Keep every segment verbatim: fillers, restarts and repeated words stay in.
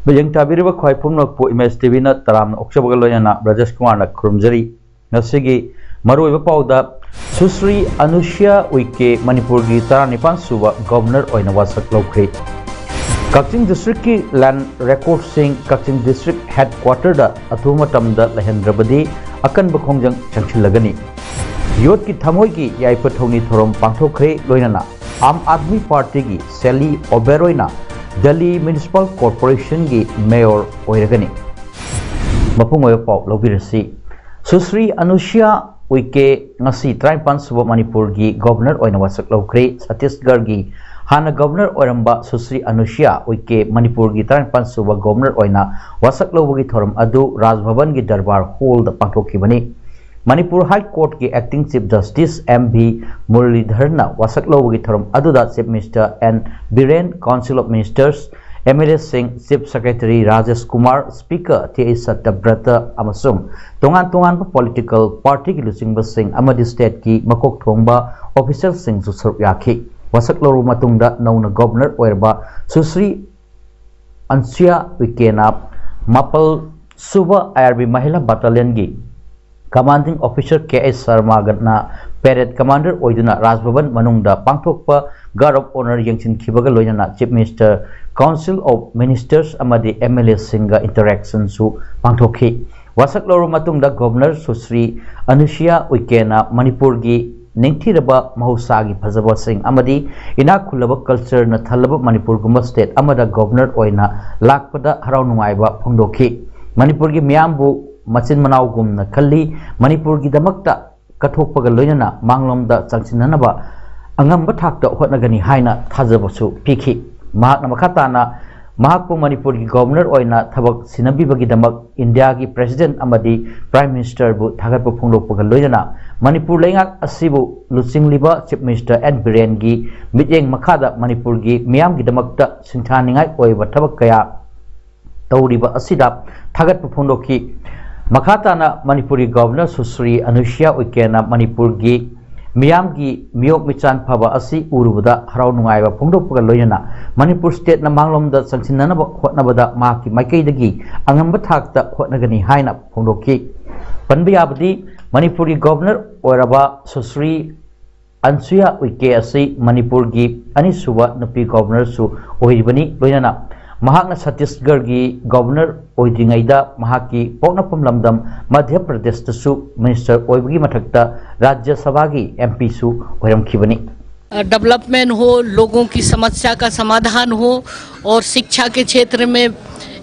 ꯃꯤꯠꯌꯦꯡ ꯇꯥꯕꯤꯔꯤꯕ ꯈ꯭ꯋꯥꯏ ꯄꯨꯝꯅꯃꯛꯄꯨ ꯏꯃꯦꯖ ꯇꯤꯚꯤꯅ ꯇꯔꯥꯝꯅ ꯑꯣꯛꯆꯕꯒ ꯂꯣꯏꯅꯅ ꯕ꯭ꯔꯖꯦꯁ ꯀꯨꯃꯥꯔꯅ ꯈꯨꯔꯨꯝꯖꯔꯤ꯫ ꯉꯁꯤꯒꯤ ꯃꯔꯨꯑꯣꯏꯕ ꯄꯥꯎꯗ, ꯁꯨꯁ꯭ꯔꯤ ꯑꯅꯨꯁ꯭ꯌꯥ ꯎꯏꯀꯦ, ꯃꯅꯤꯄꯨꯔꯒꯤ ꯇꯔꯥꯅꯤꯄꯥꯟ ꯁꯨꯕ ꯒꯕꯔꯅꯔ ꯑꯣꯏꯅ ꯋꯥꯁꯛ ꯂꯧꯈ꯭ꯔꯦ꯫ ꯀꯛꯆꯤꯡ ꯗꯤꯁꯇ꯭ꯔꯤꯛꯀꯤ ꯂꯦꯟ ꯔꯦꯀꯣꯔꯗꯁꯤꯡ ꯀꯛꯆꯤꯡ ꯗꯤꯁꯇ꯭ꯔꯤꯛ ꯍꯦꯗꯀ꯭ꯋꯥꯇꯔꯗ ꯑꯊꯨꯕ ꯃꯇꯝꯗ ꯂꯩꯍꯟꯗ꯭ꯔꯕꯗꯤ ꯑꯀꯟꯕ ꯈꯣꯡꯖꯪ ꯆꯪꯁꯤꯜꯂꯒꯅꯤ꯫ ꯌꯣꯠꯀꯤ ꯊꯃꯣꯏꯒꯤ ꯌꯥꯏꯐ ꯊꯧꯅꯤ ꯊꯧꯔꯝ ꯄꯥꯡꯊꯣꯛꯈ꯭ꯔꯦ, ꯂꯣꯏꯅꯅ ꯑꯥꯝ ꯑꯥꯗꯃꯤ ꯄꯥꯔꯇꯤꯒꯤ ꯁꯦꯂꯤ ꯑꯣꯕꯦꯔꯣꯏꯅ ꯗꯦꯜꯂꯤ ꯃ꯭ꯌꯨꯅꯤꯁꯤꯄꯥꯜ ꯀꯣꯔꯄꯣꯔꯦꯁꯟꯒꯤ ꯃꯦꯌꯣꯔ ꯑꯣꯏꯔꯒꯅꯤ꯫ ꯃꯄꯨꯡ ꯑꯣꯏꯕ ꯄꯥꯎ ꯂꯧꯕꯤꯔꯁꯤ꯫ ꯁꯨꯁ꯭ꯔꯤ ꯑꯅꯨꯁ꯭ꯌꯥ ꯎꯏꯀꯦ ꯉꯁꯤ ꯇꯔꯥꯅꯤꯄꯥꯟ ꯁꯨꯕ ꯃꯅꯤꯄꯨꯔꯒꯤ ꯒꯣꯚꯔꯅꯔ ꯑꯣꯏꯅ ꯋꯥꯁꯛ ꯂꯧꯈ꯭ꯔꯦ꯫ ꯁꯠꯇꯤꯁꯒꯔꯒꯤ ꯍꯥꯟꯅ ꯒꯣꯚꯔꯅꯔ ꯑꯣꯏꯔꯝꯕ ꯁꯨꯁ꯭ꯔꯤ ꯑꯅꯨꯁꯨꯌꯥ ꯎꯏꯀꯦ ꯃꯅꯤꯄꯨꯔꯒꯤ ꯇꯔꯥꯅꯤꯄꯥꯟ ꯁꯨꯕ ꯒꯣꯚꯔꯅꯔ ꯑꯣꯏꯅ ꯋꯥꯁꯛ ꯂꯧꯕꯒꯤ ꯊꯧꯔꯝ ꯑꯗꯨ ꯔꯥꯖ ꯚꯕꯟꯒꯤ ꯗꯔꯕꯥꯔ ꯍꯣꯜꯗ ꯄꯥꯡꯊꯣꯛꯈꯤꯕꯅꯤ꯫ ꯃꯅꯤꯄꯨꯔ ꯍꯥꯏ ꯀꯣꯔꯠꯀꯤ acting Chief Justice M V Muralidharanꯅ ꯋꯥꯁꯛ ꯂꯧꯕꯒꯤ ꯊꯧꯔꯝ ꯑꯗꯨꯗ Chief Minister N Biren, Council of Ministers, M L Aꯁꯤꯡ, Chief Secretary Rajesh Kumar, Speaker ꯇꯦ ꯑꯩꯆ ꯁꯠꯇꯕ꯭ꯔꯇ ꯑꯃꯁꯨꯡ ꯇꯣꯉꯥꯟ ꯇꯣꯉꯥꯟꯕ political partyꯒꯤ ꯂꯨꯆꯤꯡꯕꯁꯤꯡ ꯑꯃꯗꯤ stateꯀꯤ ꯃꯀꯣꯛ ꯊꯣꯡꯕ officialꯁꯤꯡꯁꯨ ꯁꯔꯨꯛ ꯌꯥꯈꯤ꯫ ꯋꯥꯁꯛ ꯂꯧꯔꯕ ꯃꯇꯨꯡꯗ ꯅꯧꯅ ꯒꯣꯚꯔꯅꯔ ꯑꯣꯏꯔꯕ ꯁꯨꯁ꯭ꯔꯤ ꯑꯟꯁꯨꯌꯥ ꯎꯏꯀꯦꯅ ꯃꯥꯄꯜ ꯁꯨꯕ I R B Mahila Battalionꯒꯤ commanding officer K S Sharmaꯒꯅ parade commander ꯑꯣꯏꯗꯨꯅ ꯔꯥꯖ ꯚꯕꯟ ꯃꯅꯨꯡꯗ ꯄꯥꯡꯊꯣꯛꯄ guard of honour ꯌꯦꯡꯁꯤꯟꯈꯤꯕꯒ ꯂꯣꯏꯅꯅ Chief Minister, Council of Ministers ꯑꯃꯗꯤ M L Aꯁꯤꯡꯒ interactionꯁꯨ ꯄꯥꯡꯊꯣꯛꯈꯤ꯫ ꯋꯥꯁꯛ ꯂꯧꯔꯕ ꯃꯇꯨꯡꯗ ꯒꯣꯚꯔꯅꯔ ꯁꯨꯁ꯭ꯔꯤ ꯑꯅꯨꯁꯨꯌꯥ ꯎꯏꯀꯦꯅ ꯃꯅꯤꯄꯨꯔꯒꯤ ꯅꯤꯡꯊꯤꯔꯕ ꯃꯍꯧꯁꯥꯒꯤ ꯐꯖꯕꯁꯤꯡ ꯑꯃꯗꯤ ꯏꯅꯥꯛ ꯈꯨꯜꯂꯕ cultureꯅ ꯊꯜꯂꯕ ꯃꯅꯤꯄꯨꯔꯒꯨꯝꯕ state ꯑꯃꯗ ꯒꯣꯚꯔꯅꯔ ꯑꯣꯏꯅ ꯂꯥꯛꯄꯗ ꯍꯔꯥꯎ ꯅꯨꯡꯉꯥꯏꯕ ꯐꯣꯡꯗꯣꯛꯈꯤ꯫ ꯃꯅꯤꯄꯨꯔꯒꯤ ꯃꯤꯌꯥꯝꯕꯨ ꯃꯆꯤꯟ ꯃꯅꯥꯎꯒꯨꯝꯅ ꯈꯜꯂꯤ꯫ ꯃꯅꯤꯄꯨꯔꯒꯤꯗꯃꯛꯇ ꯀꯠꯊꯣꯛꯄꯒ ꯂꯣꯏꯅꯅ ꯃꯥꯡꯂꯣꯝꯗ ꯆꯪꯁꯤꯟꯅꯅꯕ ꯑꯉꯝꯕ ꯊꯥꯛꯇ ꯍꯣꯠꯅꯒꯅꯤ ꯍꯥꯏꯅ ꯊꯥꯖꯕꯁꯨ ꯄꯤꯈꯤ꯫ ꯃꯍꯥꯛꯅ ꯃꯈꯥ ꯇꯥꯅ ꯃꯍꯥꯛꯄꯨ ꯃꯅꯤꯄꯨꯔꯒꯤ ꯒꯣꯚꯔꯅꯔ ꯑꯣꯏꯅ ꯊꯕꯛ ꯁꯤꯟꯅꯕꯤꯕꯒꯤꯗꯃꯛ ꯏꯟꯗꯤꯌꯥꯒꯤ President ꯑꯃꯗꯤ Prime Ministerꯕꯨ ꯊꯥꯒꯠꯄ ꯐꯣꯡꯗꯣꯛꯄꯒ ꯂꯣꯏꯅꯅ ꯃꯅꯤꯄꯨꯔ ꯂꯩꯉꯥꯛ ꯑꯁꯤꯕꯨ ꯂꯨꯆꯤꯡꯂꯤꯕ Chief Minister N Birenꯒꯤ ꯃꯤꯠꯌꯦꯡ ꯃꯈꯥꯗ ꯃꯅꯤꯄꯨꯔꯒꯤ ꯃꯤꯌꯥꯝꯒꯤꯗꯃꯛꯇ ꯁꯤꯡꯊꯥꯅꯤꯡꯉꯥꯏ ꯑꯣꯏꯕ ꯊꯕꯛ ꯀꯌꯥ ꯇꯧꯔꯤꯕ ꯑꯁꯤꯗ ꯊꯥꯒꯠꯄ ꯐꯣꯡꯗꯣꯛꯈꯤ꯫ ꯃꯈꯥ ꯇꯥꯅ ꯃꯅꯤꯄꯨꯔꯒꯤ ꯒꯣꯚꯔꯅꯔ ꯁꯨꯁ꯭ꯔꯤ ꯑꯅꯨꯁꯨꯌꯥ ꯎꯏꯀꯦꯅ ꯃꯅꯤꯄꯨꯔꯒꯤ ꯃꯤꯌꯥꯝꯒꯤ ꯃꯤꯑꯣꯛ ꯃꯤꯆꯥꯟ ꯐꯕ ꯑꯁꯤ ꯎꯔꯨꯕꯗ ꯍꯔꯥꯎ ꯅꯨꯡꯉꯥꯏꯕ ꯐꯣꯡꯗꯣꯛꯄꯒ ꯂꯣꯏꯅꯅ ꯃꯅꯤꯄꯨꯔ stateꯅ ꯃꯥꯡꯂꯣꯝꯗ ꯆꯪꯁꯤꯟꯅꯅꯕ ꯍꯣꯠꯅꯕꯗ ꯃꯍꯥꯛꯀꯤ ꯃꯥꯏꯀꯩꯗꯒꯤ ꯑꯉꯝꯕ ꯊꯥꯛꯇ ꯍꯣꯠꯅꯒꯅꯤ ꯍꯥꯏꯅ ꯐꯣꯡꯗꯣꯛꯈꯤ꯫ ꯄꯟꯕ ꯌꯥꯕꯗꯤ ꯃꯅꯤꯄꯨꯔꯒꯤ ꯒꯣꯚꯔꯅꯔ ꯑꯣꯏꯔꯕ ꯁꯨꯁ꯭ꯔꯤ ꯑꯟꯁꯨꯌꯥ ꯎꯏꯀꯦ ꯑꯁꯤ ꯃꯅꯤꯄꯨꯔꯒꯤ ꯑꯅꯤꯁꯨꯕ ꯅꯨꯄꯤ ꯒꯣꯚꯔꯅꯔꯁꯨ ꯑꯣꯏꯔꯤꯕꯅꯤ꯫ ꯂꯣꯏꯅꯅ ꯃꯍꯥꯛꯅ ꯁꯠꯇꯤꯁꯒꯔꯒꯤ ꯒꯣꯚꯔꯅꯔ ꯑꯣꯏꯗ꯭ꯔꯤꯉꯩꯗ ꯃꯍꯥꯛꯀꯤ ꯄꯣꯛꯅꯐꯝ ꯂꯝꯗꯝ ꯃꯙ꯭ꯌ ꯄ꯭ꯔꯗꯦꯁꯇꯁꯨ minister ꯑꯣꯏꯕꯒꯤ ꯃꯊꯛꯇ ꯔꯥꯖ꯭ꯌ ꯁꯚꯥꯒꯤ M Pꯁꯨ ꯑꯣꯏꯔꯝꯈꯤꯕꯅꯤ꯫ डेवलपमेंट हो, लोगों की समस्या का समाधान हो और शिक्षा के क्षेत्र में,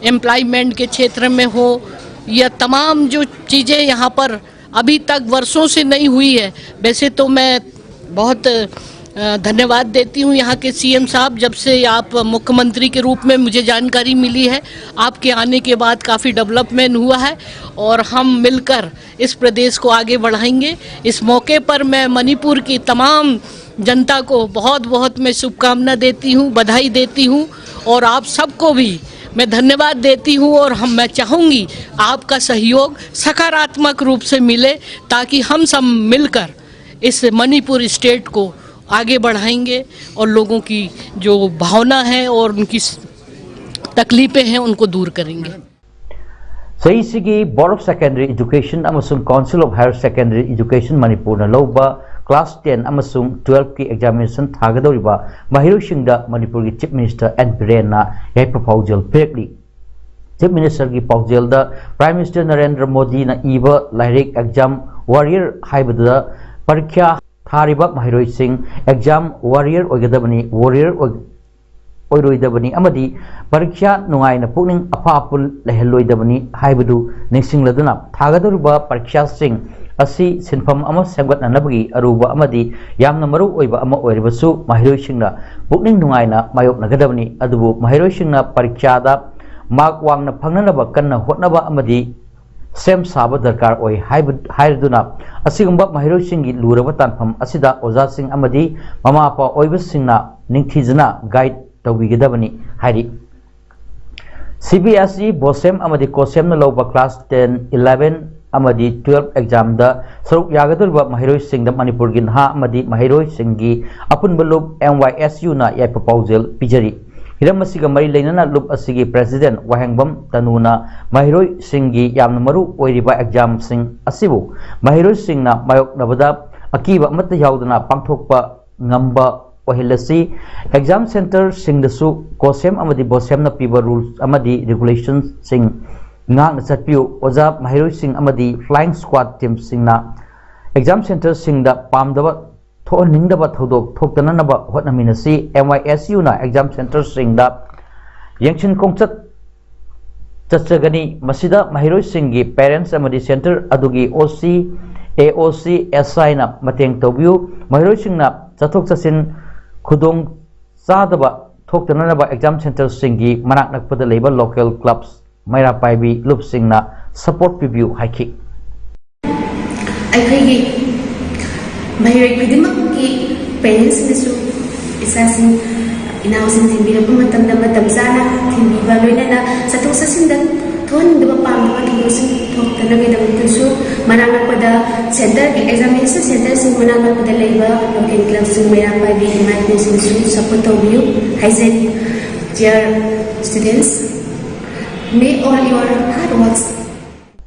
एम्प्लॉयमेंट के क्षेत्र में हो, यह तमाम जो चीज़ें यहाँ पर अभी तक वर्षों से नहीं हुई है। वैसे तो मैं बहुत अ, धन्यवाद देती हूँ यहाँ के सीएम साहब। जब से आप मुख्यमंत्री के रूप में मुझे जानकारी मिली है, आपके आने के बाद काफ़ी डेवलपमेंट हुआ है और हम मिलकर इस प्रदेश को आगे बढ़ाएंगे। इस मौके पर मैं मणिपुर की तमाम जनता को बहुत बहुत मैं शुभकामना देती हूँ, बधाई देती हूँ और आप सबको भी मैं धन्यवाद देती हूँ। और हम मैं चाहूँगी आपका सहयोग सकारात्मक रूप से मिले, ताकि हम सब मिलकर इस मणिपुर स्टेट को आगे बढ़ाएंगे और लोगों की जो भावना है और उनकी तकलीफें हैं उनको दूर करेंगे। ꯆꯍꯤꯁꯤꯒꯤ Board of Secondary Education ꯑꯃꯁꯨꯡ Council of Higher Secondary Education ꯃꯅꯤꯄꯨꯔꯅ ꯂꯧꯕ class ten ꯑꯃꯁꯨꯡ twelve ꯀꯤ examination ꯊꯥꯒꯗꯧꯔꯤꯕ ꯃꯍꯩꯔꯣꯏꯁꯤꯡꯗ ꯃꯅꯤꯄꯨꯔꯒꯤ Chief Minister N Birenꯅ ꯌꯥꯏꯐ ꯄꯥꯎꯖꯦꯜ ꯄꯤꯔꯛꯂꯤ꯫ Chief Minister ꯒꯤ ꯄꯥꯎꯖꯦꯜꯗ Prime Minister ꯅꯔꯦꯟꯗ꯭ꯔ ꯃꯣꯗꯤꯅ ꯏꯕ ꯂꯥꯏꯔꯤꯛ Exam Warrior ꯍꯥꯏꯕꯗꯨꯗ ꯄꯔꯤꯈ꯭ꯌꯥ ꯊꯥꯔꯤꯕ ꯃꯍꯩꯔꯣꯏꯁꯤꯡ exam warrior ꯑꯣꯏꯒꯗꯕꯅꯤ, warrior ꯑꯣꯏꯔꯣꯏꯗꯕꯅꯤ ꯑꯃꯗꯤ ꯄꯔꯤꯈ꯭ꯌꯥ ꯅꯨꯡꯉꯥꯏꯅ ꯄꯨꯛꯅꯤꯡ ꯑꯐꯥ ꯑꯄꯨꯜ ꯂꯩꯍꯜꯂꯣꯏꯗꯕꯅꯤ ꯍꯥꯏꯕꯗꯨ ꯅꯤꯡꯁꯤꯡꯂꯗꯨꯅ, ꯊꯥꯒꯗꯧꯔꯤꯕ ꯄꯔꯤꯈ꯭ꯌꯥꯁꯤꯡ ꯑꯁꯤ ꯁꯤꯟꯐꯝ ꯑꯃ ꯁꯦꯝꯒꯠꯅꯅꯕꯒꯤ ꯑꯔꯨꯕ ꯑꯃꯗꯤ ꯌꯥꯝꯅ ꯃꯔꯨ ꯑꯣꯏꯕ ꯑꯃ ꯑꯣꯏꯔꯕꯁꯨ ꯃꯍꯩꯔꯣꯏꯁꯤꯡꯅ ꯄꯨꯛꯅꯤꯡ ꯅꯨꯡꯉꯥꯏꯅ ꯃꯥꯌꯣꯛꯅꯒꯗꯕꯅꯤ꯫ ꯑꯗꯨꯕꯨ ꯃꯍꯩꯔꯣꯏꯁꯤꯡꯅ ꯄꯔꯤꯈ꯭ꯌꯥꯗ mark ꯋꯥꯡꯅ ꯐꯪꯅꯅꯕ ꯀꯟꯅ ꯍꯣꯠꯅꯕ ꯑꯃꯗꯤ ꯁꯦꯝ ꯁꯥꯕ ꯗꯔꯀꯥꯔ ꯑꯣꯏ ꯍꯥꯏꯕ-, ꯍꯥꯏꯔꯗꯨꯅ, ꯑꯁꯤꯒꯨꯝꯕ ꯃꯍꯩꯔꯣꯏꯁꯤꯡꯒꯤ ꯂꯨꯔꯕ ꯇꯥꯟꯐꯝ ꯑꯁꯤꯗ ꯑꯣꯖꯥꯁꯤꯡ ꯑꯃꯗꯤ ꯃꯃꯥ ꯃꯄꯥ ꯑꯣꯏꯕꯁꯤꯡꯅ ꯅꯤꯡꯊꯤꯖꯅ guide ꯇꯧꯕꯤꯒꯗꯕꯅꯤ ꯍꯥꯏꯔꯤ꯫ CBSE, BOSEM ꯑꯃꯗꯤ COSEM ꯅ ꯂꯧꯕ class ten, eleven ꯑꯃꯗꯤ twelve exam ꯗ ꯁꯔꯨꯛ ꯌꯥꯒꯗꯧꯔꯤꯕ ꯃꯍꯩꯔꯣꯏꯁꯤꯡꯗ ꯃꯅꯤꯄꯨꯔꯒꯤ ꯅꯍꯥ ꯑꯃꯗꯤ ꯃꯍꯩꯔꯣꯏꯁꯤꯡꯒꯤ ꯑꯄꯨꯟꯕ ꯂꯨꯞ MYSU ꯅ ꯌꯥꯏꯐ ꯄꯥꯎꯖꯦꯜ ꯄꯤꯖꯔꯤ꯫ ꯍꯤꯔꯝ ꯑꯁꯤꯒ ꯃꯔꯤ ꯂꯩꯅꯅ ꯂꯨꯞ ꯑꯁꯤꯒꯤ President ꯋꯥꯍꯦꯡꯕꯝ ꯇꯅꯨꯅ ꯃꯍꯩꯔꯣꯏꯁꯤꯡꯒꯤ ꯌꯥꯝꯅ ꯃꯔꯨ ꯑꯣꯏꯔꯤꯕ exam ꯁꯤꯡ ꯑꯁꯤꯕꯨ ꯃꯍꯩꯔꯣꯏꯁꯤꯡꯅ ꯃꯥꯌꯣꯛꯅꯕꯗ ꯑꯀꯤꯕ ꯑꯃꯠꯇ ꯌꯥꯎꯗꯅ ꯄꯥꯡꯊꯣꯛꯄ ꯉꯝꯕ ꯑꯣꯏꯍꯜꯂꯁꯤ꯫ Exam center ꯁꯤꯡꯗꯁꯨ COSEM ꯑꯃꯗꯤ BOSEM ꯅ ꯄꯤꯕ rules ꯑꯃꯗꯤ regulation ꯁꯤꯡ ꯉꯥꯛꯅ ꯆꯠꯄꯤꯌꯨ꯫ ꯑꯣꯖꯥ, ꯃꯍꯩꯔꯣꯏꯁꯤꯡ ꯑꯃꯗꯤ flying squad team ꯁꯤꯡꯅ exam center ꯁꯤꯡꯗ ꯄꯥꯝꯗꯕ ꯊꯣꯛꯍꯟꯅꯤꯡꯗꯕ ꯊꯧꯗꯣꯛ ꯊꯣꯛꯇꯅꯅꯕ ꯍꯣꯠꯅꯃꯤꯟꯅꯁꯤ꯫ MYSU ꯅ exam center ꯁꯤꯡꯗ ꯌꯦꯡꯁꯤꯟ ꯈꯣꯡꯆꯠ ꯆꯠꯆꯒꯅꯤ꯫ ꯃꯁꯤꯗ ꯃꯍꯩꯔꯣꯏꯁꯤꯡꯒꯤ parents ꯑꯃꯗꯤ center ꯑꯗꯨꯒꯤ OC, AOC, SIꯅ ꯃꯇꯦꯡ ꯇꯧꯕꯤꯌꯨ꯫ ꯃꯍꯩꯔꯣꯏꯁꯤꯡꯅ ꯆꯠꯊꯣꯛ ꯆꯠꯁꯤꯟ ꯈꯨꯗꯣꯡ ꯆꯥꯗꯕ ꯊꯣꯛꯇꯅꯅꯕ exam centreꯁꯤꯡꯒꯤ ꯃꯅꯥꯛ ꯅꯛꯄꯗ ꯂꯩꯕ local clubs, ꯃꯩꯔꯥ ꯄꯥꯏꯕꯤ ꯂꯨꯞꯁꯤꯡꯅ support ꯄꯤꯕꯤꯌꯨ ꯍꯥꯏꯈꯤ꯫ ꯑꯩꯈꯣꯏꯒꯤ ꯃꯍꯩꯔꯣꯏ ꯈꯨꯗꯤꯡꯃꯛꯀꯤ parentsꯅꯁꯨ ꯏꯆꯥꯁꯤꯡ, ꯏꯅꯥꯎꯁꯤꯡ ꯊꯤꯟꯕꯤꯔꯛꯄ ꯃꯇꯝꯗ ꯃꯇꯝ ꯆꯥꯅ ꯊꯤꯟꯕꯤꯕ, ꯂꯣꯏꯅꯅ ꯆꯠꯊꯣꯛ ꯆꯠꯁꯤꯟꯗ ꯊꯣꯛꯍꯟꯅꯤꯡꯗꯕ, ꯄꯥꯝꯗꯕ ꯊꯧꯗꯣꯛꯁꯤꯡ ꯊꯣꯛꯇꯅꯕꯒꯤꯗꯃꯛꯇꯁꯨ ꯃꯅꯥꯛ ꯅꯛꯄꯗ centreꯒꯤ examination centreꯁꯤꯡ ꯃꯅꯥꯛ ꯅꯛꯄꯗ ꯂꯩꯕ local clubꯁꯤꯡ, ꯃꯩꯔꯥ ꯄꯥꯏꯕꯤ ꯏꯃꯥ ꯏꯕꯦꯟꯁꯤꯡꯁꯨ support ꯇꯧꯕꯤꯌꯨ ꯍꯥꯏꯖꯔꯤ꯫ Dear students, may all your hard works